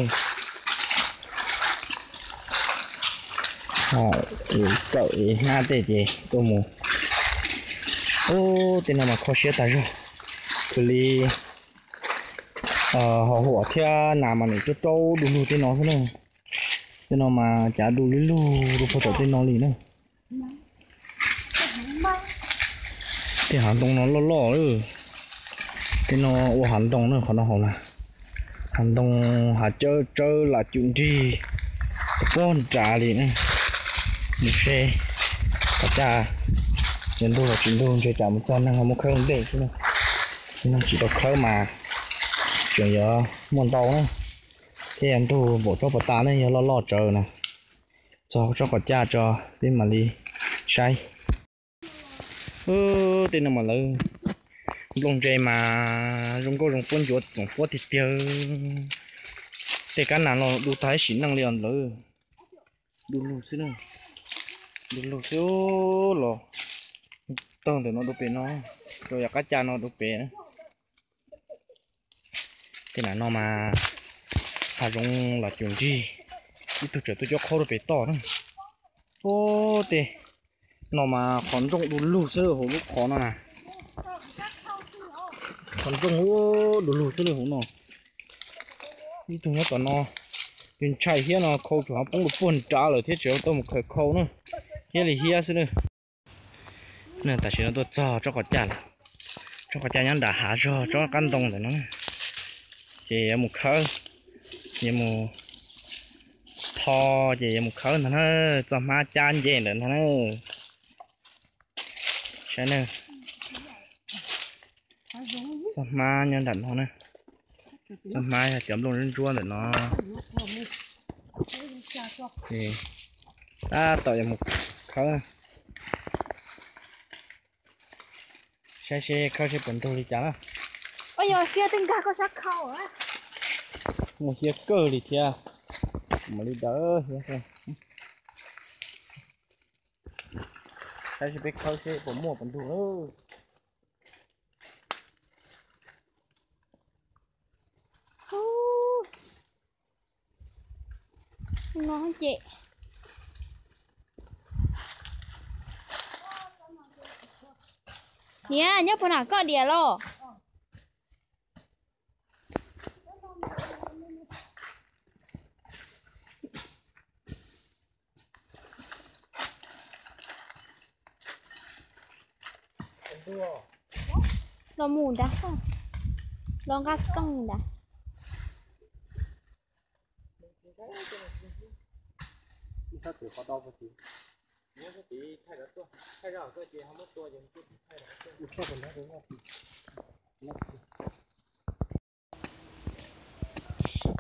Kawm hnab tej ces tuaj mus. Ub, tej no mas kho siab tas zog. Xws li ho huam thiab nas mas nws rau rau du lug tej no xwb na. Tej no mas cav du lug lug rau puag tom tej no li na. Tej hav ntoo no loj loj lawm. Tej no ua hav ntoo na, qhov no hauv na. Hav ntoo, hav tsawb tsawb lam cum nrig puag nrad li na. Mus seb qos caj yuav ntug los tsis ntug, ntshe tsam mus txog neeg ho muab khawb ua ntej xwb na. Neeg tsis tau khawb mas tseem yuav muaj ntau na. Thiab yog ntug npaum tsob puas tas ne, yog loj loj tsawv na. Txog tsob qos caj tso peb mam li saib. Tej no mas lawv nplooj ntse mas zoo nkauj zoo puab ncuav txoom puab tiag tiag. Tej kab nas los du tag ib sim neej li os lawv. Du lug xwb, du lug xwb los tawg ntawm no rau pem no, rau yav qab caj no rau pem. Tej nam no mas hav zoov los cum nrig, ib tug tseem tuaj cuab qhaub rau pem toj na. Ub, tej no mas qhov ntsooj du lug xwb hauv lub qhov no na. Qhov ntsooj du lug xwb hauv no. Ib tug nyob tom no, tus ntshai thiab no khau tsuas hav poob rau puag nrad lawm thiab tseem tuaj mus khaws khau na, thiab li hiab xwb na. Tam sim no tuaj txog tsob qos caj lawm. Tsob qos caj nyob nram hav zog tsob qab ntoo ntawm no, ces yuav mus khawb, yuav mus tho, ces yuav mus khawb ntag na. Txoj hmab cab nce ntawm ntag na. Saib na, txoj hmab nyob nram no na. Txoj hmab yog cov nplooj ntsuab ntsuab ntawm no. Tab tom yuav mus khawb, saib seb khawb seb puas ntug li cas na. Muaj hiab kawg li thiab, mam li dawb hiab xwb. Saib seb peb khawb seb puas muaj puas ntug lawm. Ces niam, nyob puag nram koj diam los? Los mus nrad, los nqa tooj nrad.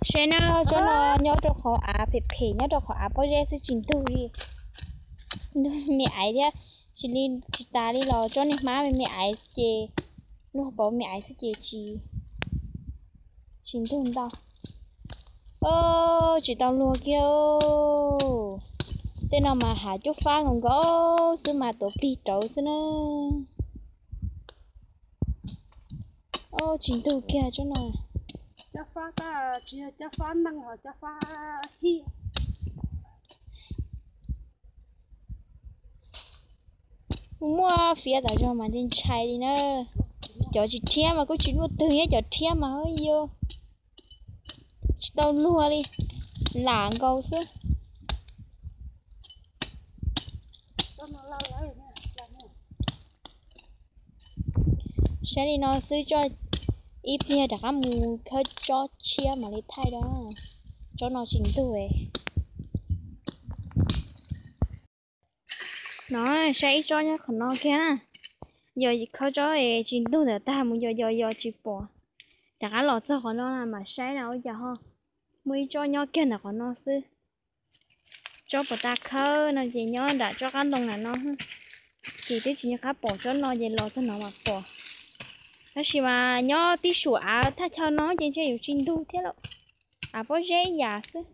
Saib na, tsob no nyob rau qhov av phem phem, nyob rau qhov av pob zeb xwb tsis ntug li. Ntug me aiv thiab, tsis li, tsis tas li los tsob niag hmab me me aiv ces, luag pauv me aiv xwb ces tsis, tsis ntug ntau. Tsis tau luag kiag. Tej no mas hav cub fab nkaus nkaus xwb mas tuav plig rauv xwb na. Tsis ntug kiag tsob no. Cov fab tab tsis yog cov fab neeg, ho cov fab hib. Muaj fiav tas zog mas ntshai ntshai li na. Cov tsis rhiab mas kuj tsis luaj twg thiab, cov rhiab mas yog tsis tau luag li, lam nkaus xwb. Saib li no xwb, ib pliag rov qab mus khawb tsob tshiab mam li thaij rau. Tsob no tsis ntug. No saib ib tsob nyob qhov no kiag na. Yog khawb tsob es tsis ntug ntawm tag mus yos yos yos tsis pom. Rov qab los txog qhov no na mam saib na ua cas ho muaj ib tsob nyob kiag ntawm qhov no xwb. Tsob puas tas khawb no ces nyob nram tsob qab ntoo ntawm no. Ces twb tsis nco qab pom tsob no ces los txog no mas pom. Tab sis mas nyob tib suam av thaj chaw no ces ntshe yuav tsis ntug thiab lauj. Av pob zeb ib yam xwb.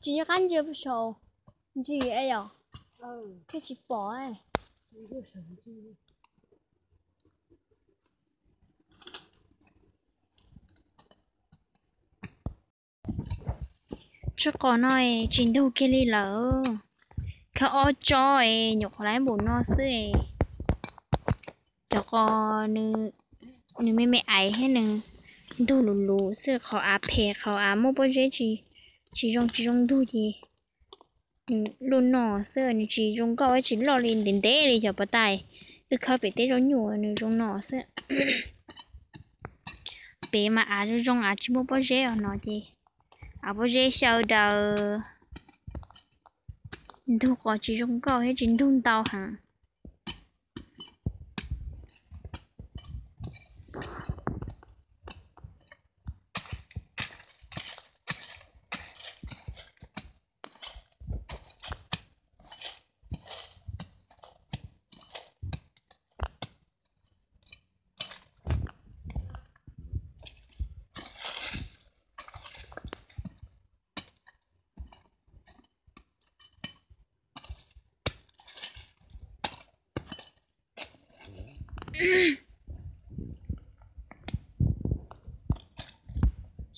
Tsis nco qab ntsia puag saum ntsis es yom, thiaj tsis pom. Tsob qos no es tsis ntug kiag li lawm. Khawb ob tsob es nyuam qhuav lawm npaum no xwb es. Cov qos nws me me aiv thiab nws ntug luv luv xwb, qhov av phem qhov av muaj pob zeb tsis zoo tsis zoo ntug ces nws luaj no xwb, nws tsis zoo nkauj tsis loj li ntev ntev li cov puas tas wb khawb pem tej zaub nyuj nws zoo no xwb. Pem mas av zoo zoo av tsis muaj pob zeb os no ces av pob zeb xyaw daws ntug qos tsis zoo nkauj thiab tsis ntug ntau heev.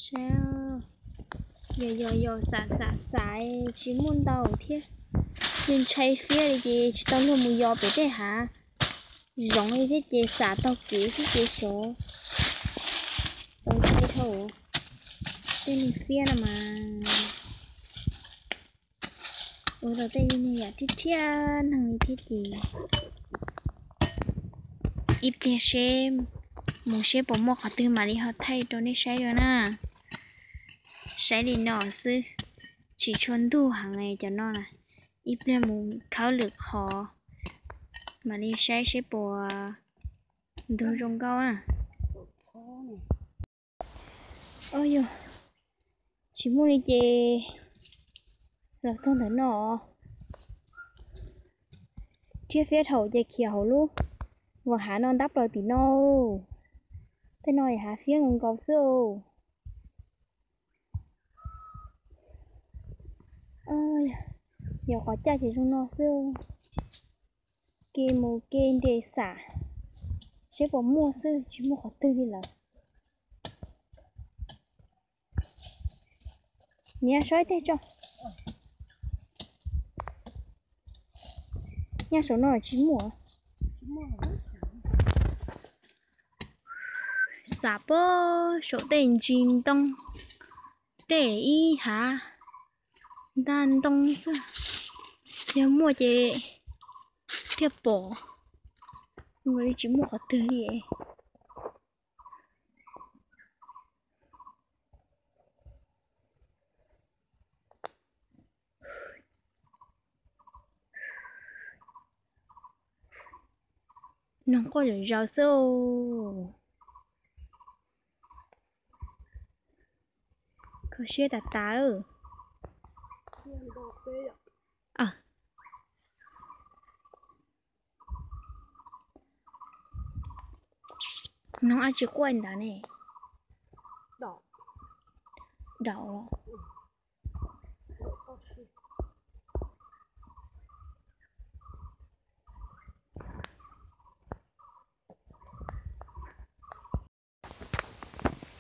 Saib, yog yog yog xam xam xam tsis muaj ntau thiab, ntshai fiab li ces tsis tau luag mus yos pem tej hav zoov li thiab ces xam taug kev xwb ces xyov tau ntshai dhau tej neeg fiab no mas. Ua tau tej yam thiab thiab neeg li thiab ces ib pliag seb mus seb puas muaj qhov twg mam li ho thaij rau nej saib dua na. Saib li no xwb, tsis tshua ntug heev cov no na. Ib pliag mus khawb lwm qhov mam li saib seb puas ntug zoo nkauj na. Yog tsis muaj li ces los txog ntawm no thiab fiab dhau ces khiav hauv lub vos hav no ntab plaws tim no. Tej no hav fiab nkaus nkaus xwb. Yog qhov caj ces zoo no xwb. Ke mus ke nres xam seb puas muaj xwb, tsis muaj qhov twg li lawm. Niam saib tej tso. Nyaj saum no tsis muaj. Xam puag saum tej ntsis ntoo, tej ib hav ntag ntoo xwb. Yog muaj ces thiaj pom, ua li tsis muaj qhov twg li. Noog quaj zom zaws xwb. Kho siab tas tas lawm. Noog ab tsi quaj ntawd ne. Daum los.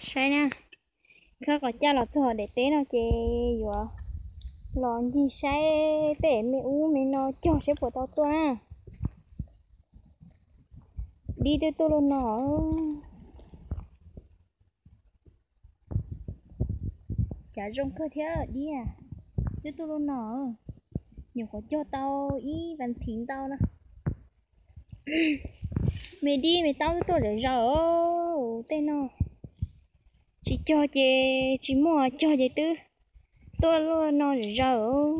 Saib na, khawb qhov caj los txog daim teb no ces yuav los ncig saib tej me ub me no cog saib puas tau tuaj na. Dib twb tuaj luaj no. Cav zoo kawg thiab dib, twb tuaj luaj no. Nyuam qhuav cog tau ib vas thiv ntau no. Me dib me taub twb tuaj zom zaws tej no. Tsis cog ces tsis muaj, cog ces twb tuaj luaj no zom zaws.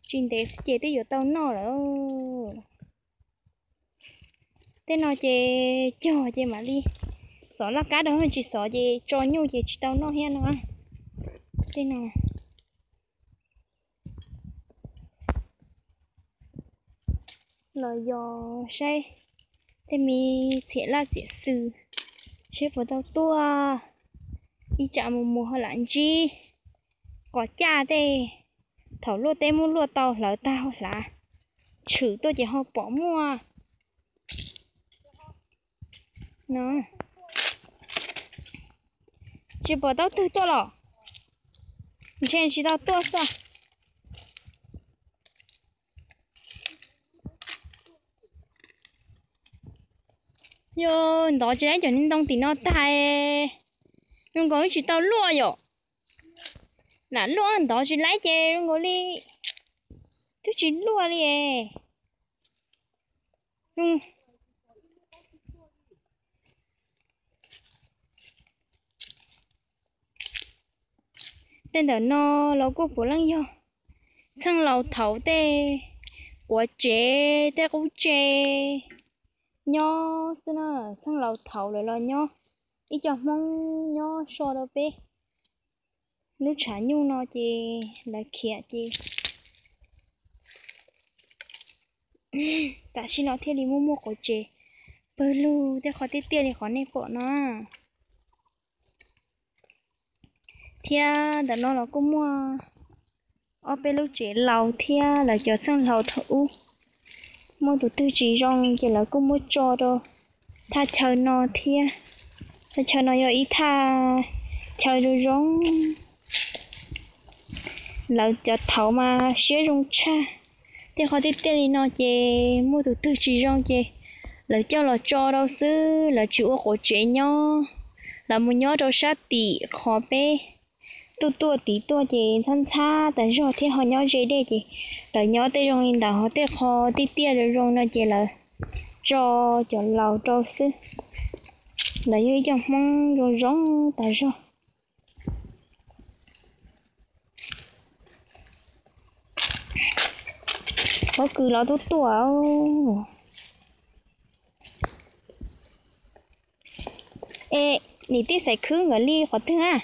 Tsis ntev ces twb yuav tau noj lawm. Tej no ces cog ces mam li xov laj kab rau, tsis xov ces tso nyuj ces tsis tau noj thiab no. Tej no los yog saib tej me txiam laj txiam xws seb puas tau tuaj. Ib tsam mus mus ho lam ntsib qhov caj tej, thaum luaj teb muab luaj tau hlawv tag ho hlav tshwm tuaj ces ho pom muaj. Tsis pom tau twg tuaj los? Ntshe tsis tau tuaj xwb. Yog ntov tsis laib cov ntoo tim no tag, zoo nkaus wb tsis tau luaj yom. Lam luaj ntov tsis laib ces zoo nkaus li twb tsis luaj li. Tej ntawm no los kuj puav leej yog txheej laus thaud tej quav tsev tej qub tsev nyob xwb na. Txheej laus thaud lawv los nyob, ib co Hmoob nyob so rau peb lub tshav nyuj no ces lawv khiav ces tam sim no thiaj li muaj muaj quav tsev pawg lug tej qhov tiaj tiaj li qhov nej pom no. Thiab ntawm no los kuj muaj ob peb lub tsev laus thiab lawv cov txheej laus thaum ub muaj tus twg tsis zoo ces lawv kuj muab tso rau thaj chaw no thiab. Thaj chaw no yog ib thaj chaw zoo zoo, lawv cov thaud mas siab zoo tshaj. Tej qhov tiaj tiaj li no ces muaj tus twg tsis zoo ces lawv coj los tso rau xwb, lawv tsis ua quav tsev nyob. Lawv mus nyob rau sab tim qhov peb tuaj tuaj tid tuaj ces ntxhab ntxhab tas zog thiab ho nyob ze dej ces lawv nyob tej zoo li ntawd, ho tej qhov tiaj tiaj zoo zoo no ces lawv tso cov laus rau xwb. Lawv yog ib co Hmoob zoo zoo tas zog. Pob kws los tuaj tuaj. Es nim tij xaiv khwb nkawd li qhov twg a?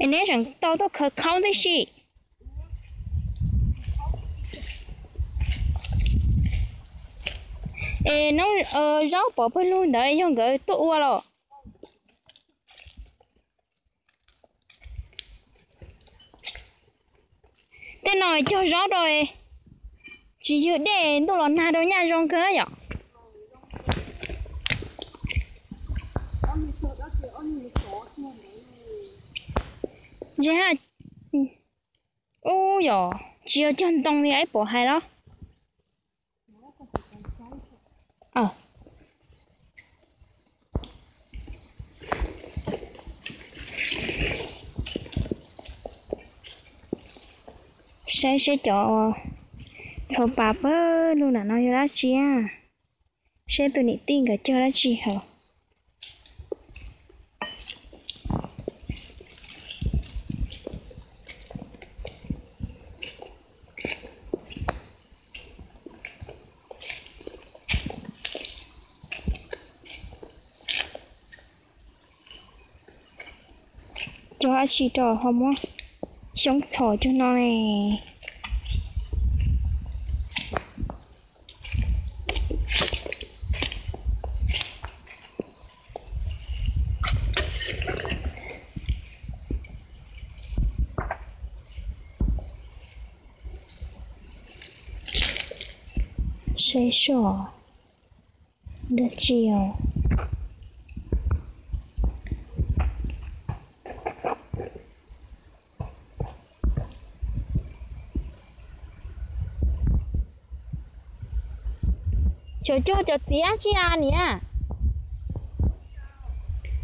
Es neb tseem tau tuaj khaws khaub tib si. Es noob zaub pov pawg lug ntawd yog nkawd tuaj ua los? Tej no cog zaub rau, tsis yog dej ntuj los nag rau nyaj zoo kawg yom. Ub yom, tsis yog cog ntoo li ib pom hais los? Saib seb cov txhua pas pawg lug nram no yog dab tsi, seb tus niam tij nkawd cog dab tsi hauv. Cog dab tsi rau ho muab xyoob txhos cog no ne. Saib seb dab tsi os. Xyov cog cov txiv dab tsi a niam.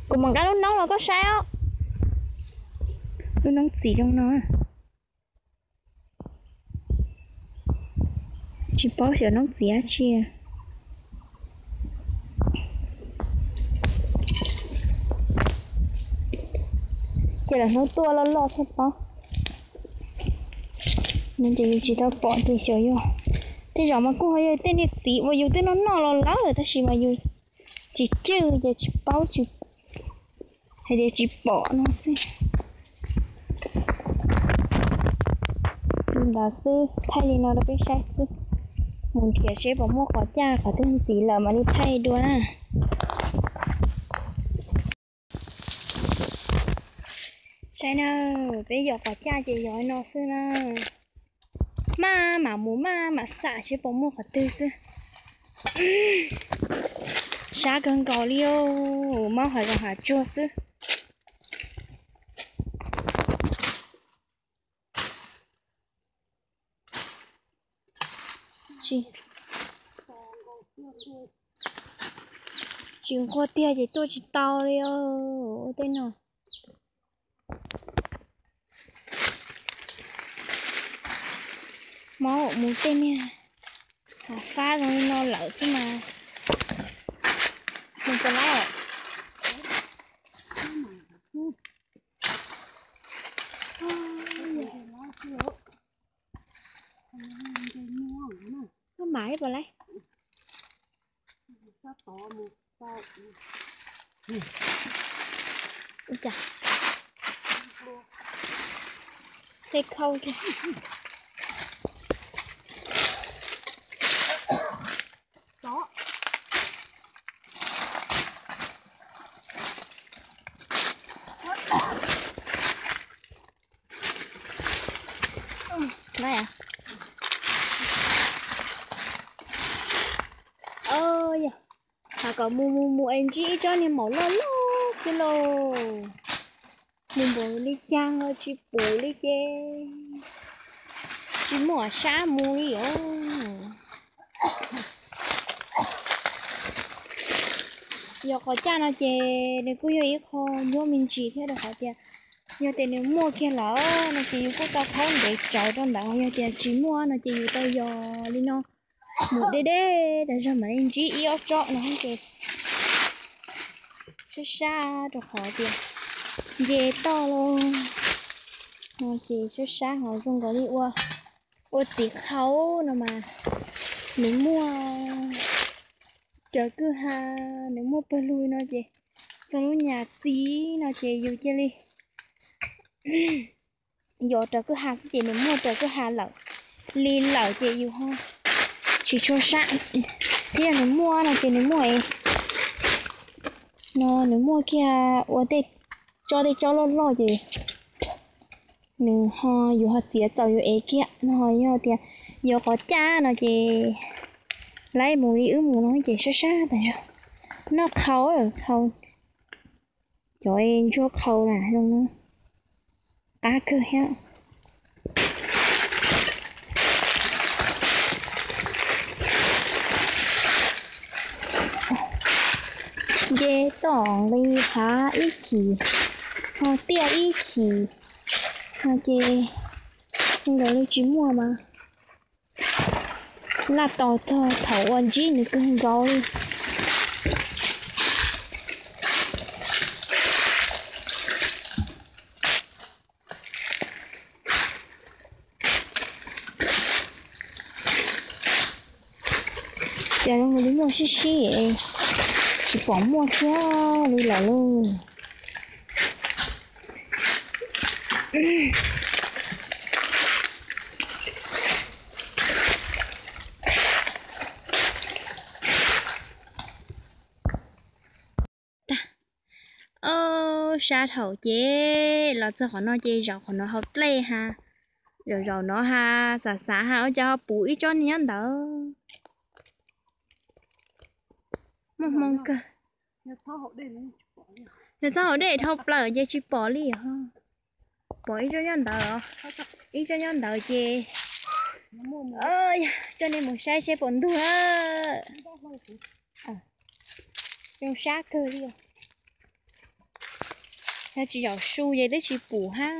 Kuv mam nqa lub noob los koj saib os. Lub noob txiv zoo no. Tsis paub xyov noob txiv dab tsi. Ces lawv hnub tuaj loj loj thiaj paub. Ces yus tsis tau pom ces xyov yog, tej zaum mas kuj ho yog tej niag txiv uas yus twb noj noj los lawm tab sis mas yus tsis cwj ces tsis paub, tsis hais tias tsis pom no xwb. Li ntawd xwb, thaij li no rau peb saib xwb. Mus nrhiav seb puas muaj qhov caj qhov twg ntxiv lawm mam li thaij dua na. Saib na, peb yos qhov caj ces yos no xwb na. Maj mam mus maj mam xam seb puas muaj qhov twg xwb. Sab kawg nkaus li, mob hav zoov hav tsuag xwb. Tsis nquag tiag ces tuaj tsis tau li os tej no. Mob mus tej niag hav fab zoo li no lawm xwb mas mus puas laib os. Koj mam ib puas laib. Ua cas tej khau kiag. Yog has kom mus mus mus es ntsib ib tsob niag maum loj loj xwb lauj. Mus npaum li cas los tsis pom li ces tsis muaj sab mus li os. Yog qhov caj no ces nws kuj yog ib qho nyuaj me ntsis thiab rau qhov tias yog tias nws muaj kiag lawm no ces yus kuj tau khaub ntev tsawv rau ntawd, yog tias tsis muaj no ces yus tau yos li no mus deb deb tas zog mam li ntsib ib ob tsob no ces sab sab rau qhov tias nce toj los no ces sab sab ho zoo nkaus li ua, ua txiv qhau no mas nws muaj raws kwj ha, nws muaj pawg lug no ces txog lub nyas txiv no ces yus cia li yos raws kwj ha xwb ces nws muaj raws kwj ha lawm li lawm ces yus ho tsis tshua sab. Thiab nws muaj no ces nws muaj es, no nws muaj kiag ua tej tsob, tej tsob loj loj ces nws ho, yus ho txiav txaus yus ev kiag no. Ho yog tias yuav qos caj no ces laib mus li wb mus no ces sab sab tas zog. Noj qhau, qhau, cov ntsuag qhau na zoo, qab kawg thiab. Nce tom nqis hav ib chim, ho tiaj ib chim, no ces zoo nkaus li tsis muaj mas laj tos txog thaum ua ntsib nws kawg nkaus li. Ces zoo li muaj sib sib, tsis pom muaj thiab li lawm lauj. Sab thaum ces los txog qhov no ces zaum qhov no hauv dlej ha, zaum zaum no ha, xav xav ha ua cas ho puv ib tsob niag nyob ntawd. Muaj hmoo kawg. Yog txhob hauv dej dhau plaws ces tsis pom li os. Pom ib tsob nyob ntawd, ib tsob nyob ntawd ces coj nej mus saib seb puas ntug na. Zoo sab kawg li. Yog tsis zaum su ces twb tsis pum hab.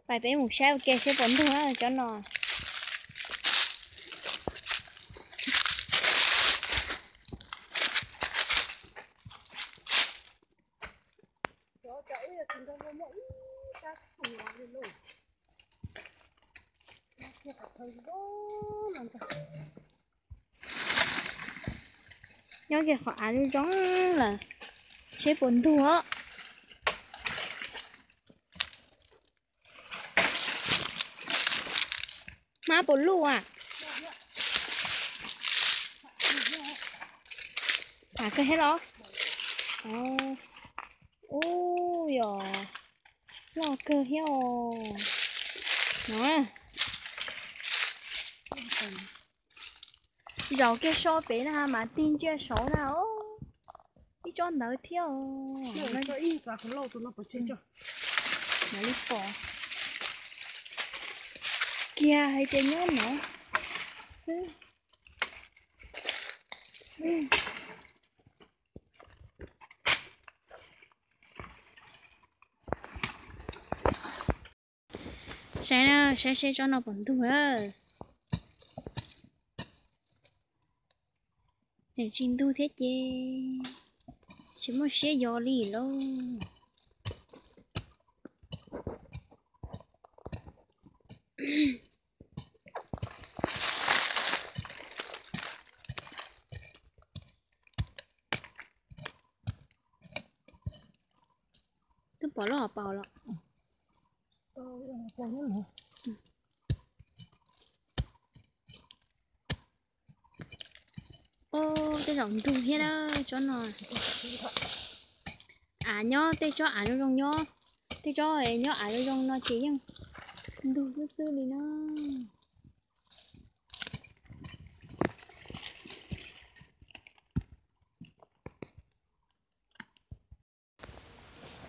Pais peb mus saib ua ke seb puas ntug na cov no. Nyob kiag qhov av zoo zoo lawm, seb puas ntug os. Hmab puas luj a? Hav kawg thiab los? Ub, yog loj kawg thiab os. No, zaum kiag so pem na mas tig ntsia saud na. Ib tsob ntawd thiab os. Mam li pom kiag hais tias nyob no xwb. Saib na, saib seb tsob no puas ntug lawm. Tseem tsis ntug thiab ces tsis muaj siab yos li lauj. Twb pom loj paus los. Ub, tej zaum ntug thiab na tsob no. Av nyob, tej tsob av zoo zoo nyob, tej tsob nyob av zoo zoo no ces yeej ntug xwb xwb li na.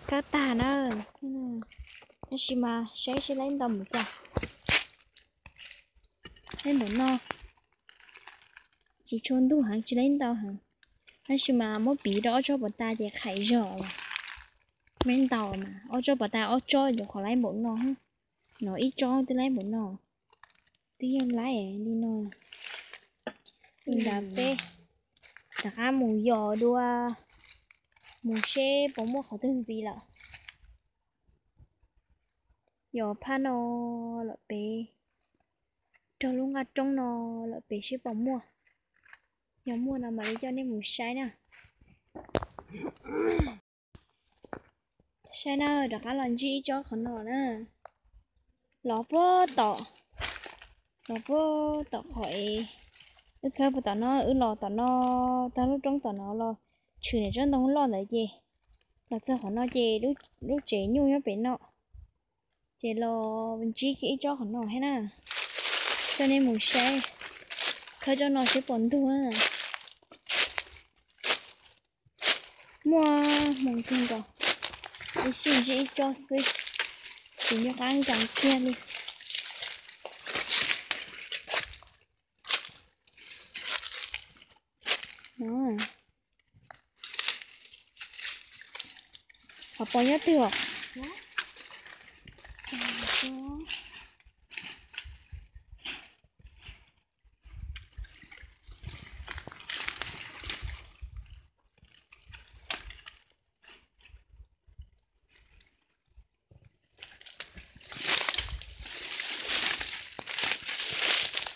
Khawb tag na, tab sis mas saib seb laib ntau npaum cas. Laib npaum no, tsis tshua ntug heev, tsis laib ntau heev, tab sis mas muab piv rau ob tsob puas tas ces qhais zog. Laib ntau mas ob tsob puas tas, ob tsob yuav qhov laib npaum no, no ib tsob twb laib npaum no, twb yeej laib li no. Li ntawd peb rov qab mus yos dua, mus seb puas muaj qhov twg ntxiv lawm. Yos phab no lawm pem, rau lub nqaj roob no lawm pem seb puas muaj. Yog muaj no mam li coj nej mus saib na. Saib na, rov qab los ntsib ib tsob qhov no na. Los puag tom, los puag tom qhov es wb khawb puag tom no, wb los tom no, tag lub roob tom no los tshwm niam tsob ntoo loj ntawd ces los txog qhov no ces lub tsev nyuj nyob pem no. Ces los ntsib kiag ib tsob qhov no thiab na. Coj nej mus saib, khawb tsob no seb puas ntug na. Muaj hmoo kawg nkaus, ib sij ntsib ib tsob xwb, tsis nco qab nkees kiag li. Qhov paus nyob twg os?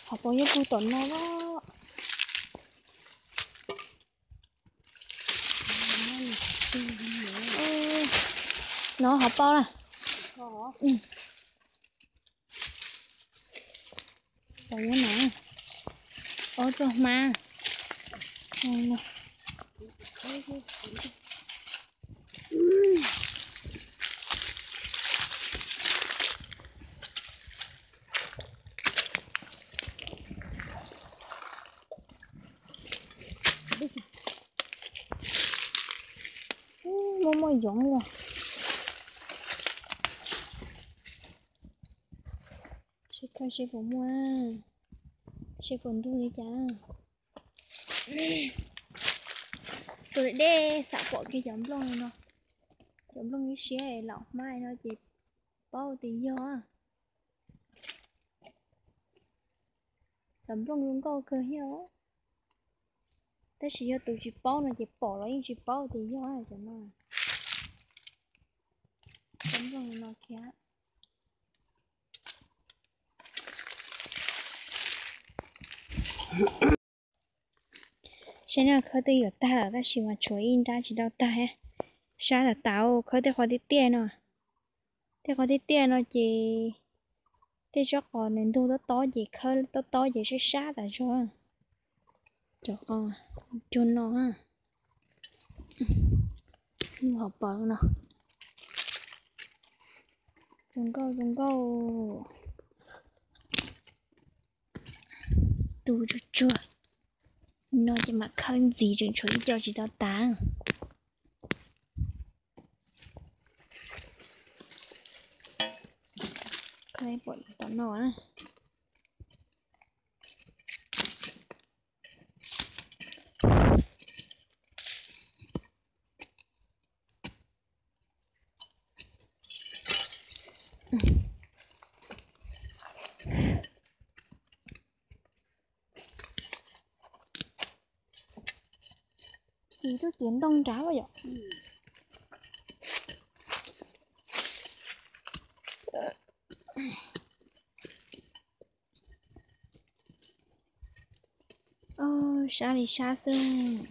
Qhov paus nyob puag tom no los. No qhov paus na. Paus nyob no. Ob txoj hmab. Muaj muaj yoov li. Sib khawb seb puas muaj, seb puas ntug li cas. Tus dej xav pom kiag cov nplooj no, cov nplooj ib siab laum hmab no ces paub tias yog. Cov nplooj zoo nkauj kawg thiab, tab sis yog tus tsis paub no ces pom los yeej tsis paub tias yog cov no. Cov nplooj no kiag. Saib na, khawb twb yuav tag lawm tab sis mas tshuav ib nrab tsis tau tag thiab. Sab tas tas, khawb tej qhov tiaj tiaj no. Tej qhov tiaj tiaj no ces tej tsob qos nws ntug tob tob ces khawb tob tob ces sab sab tas zog. Cov qos cuag no, lub hauv paus no. Zoo nkauj zoo nkauj. Tu tsuag tsuag. No ces mam khawb ntxiv, tseem tshuav ib co tsis tau tas. Khawb pom tom no na. Ces twb tiav ntoo nrad yom. Sab li sab xwb.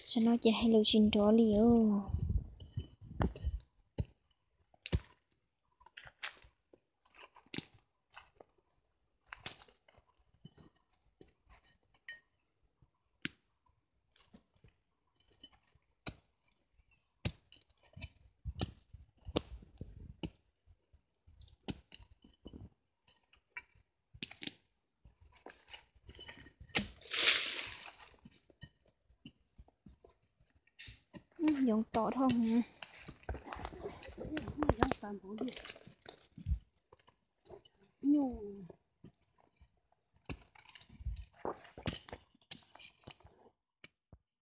Tam no ces hais lus tsis nrov li os. Yoov tom dhau. Nyuj.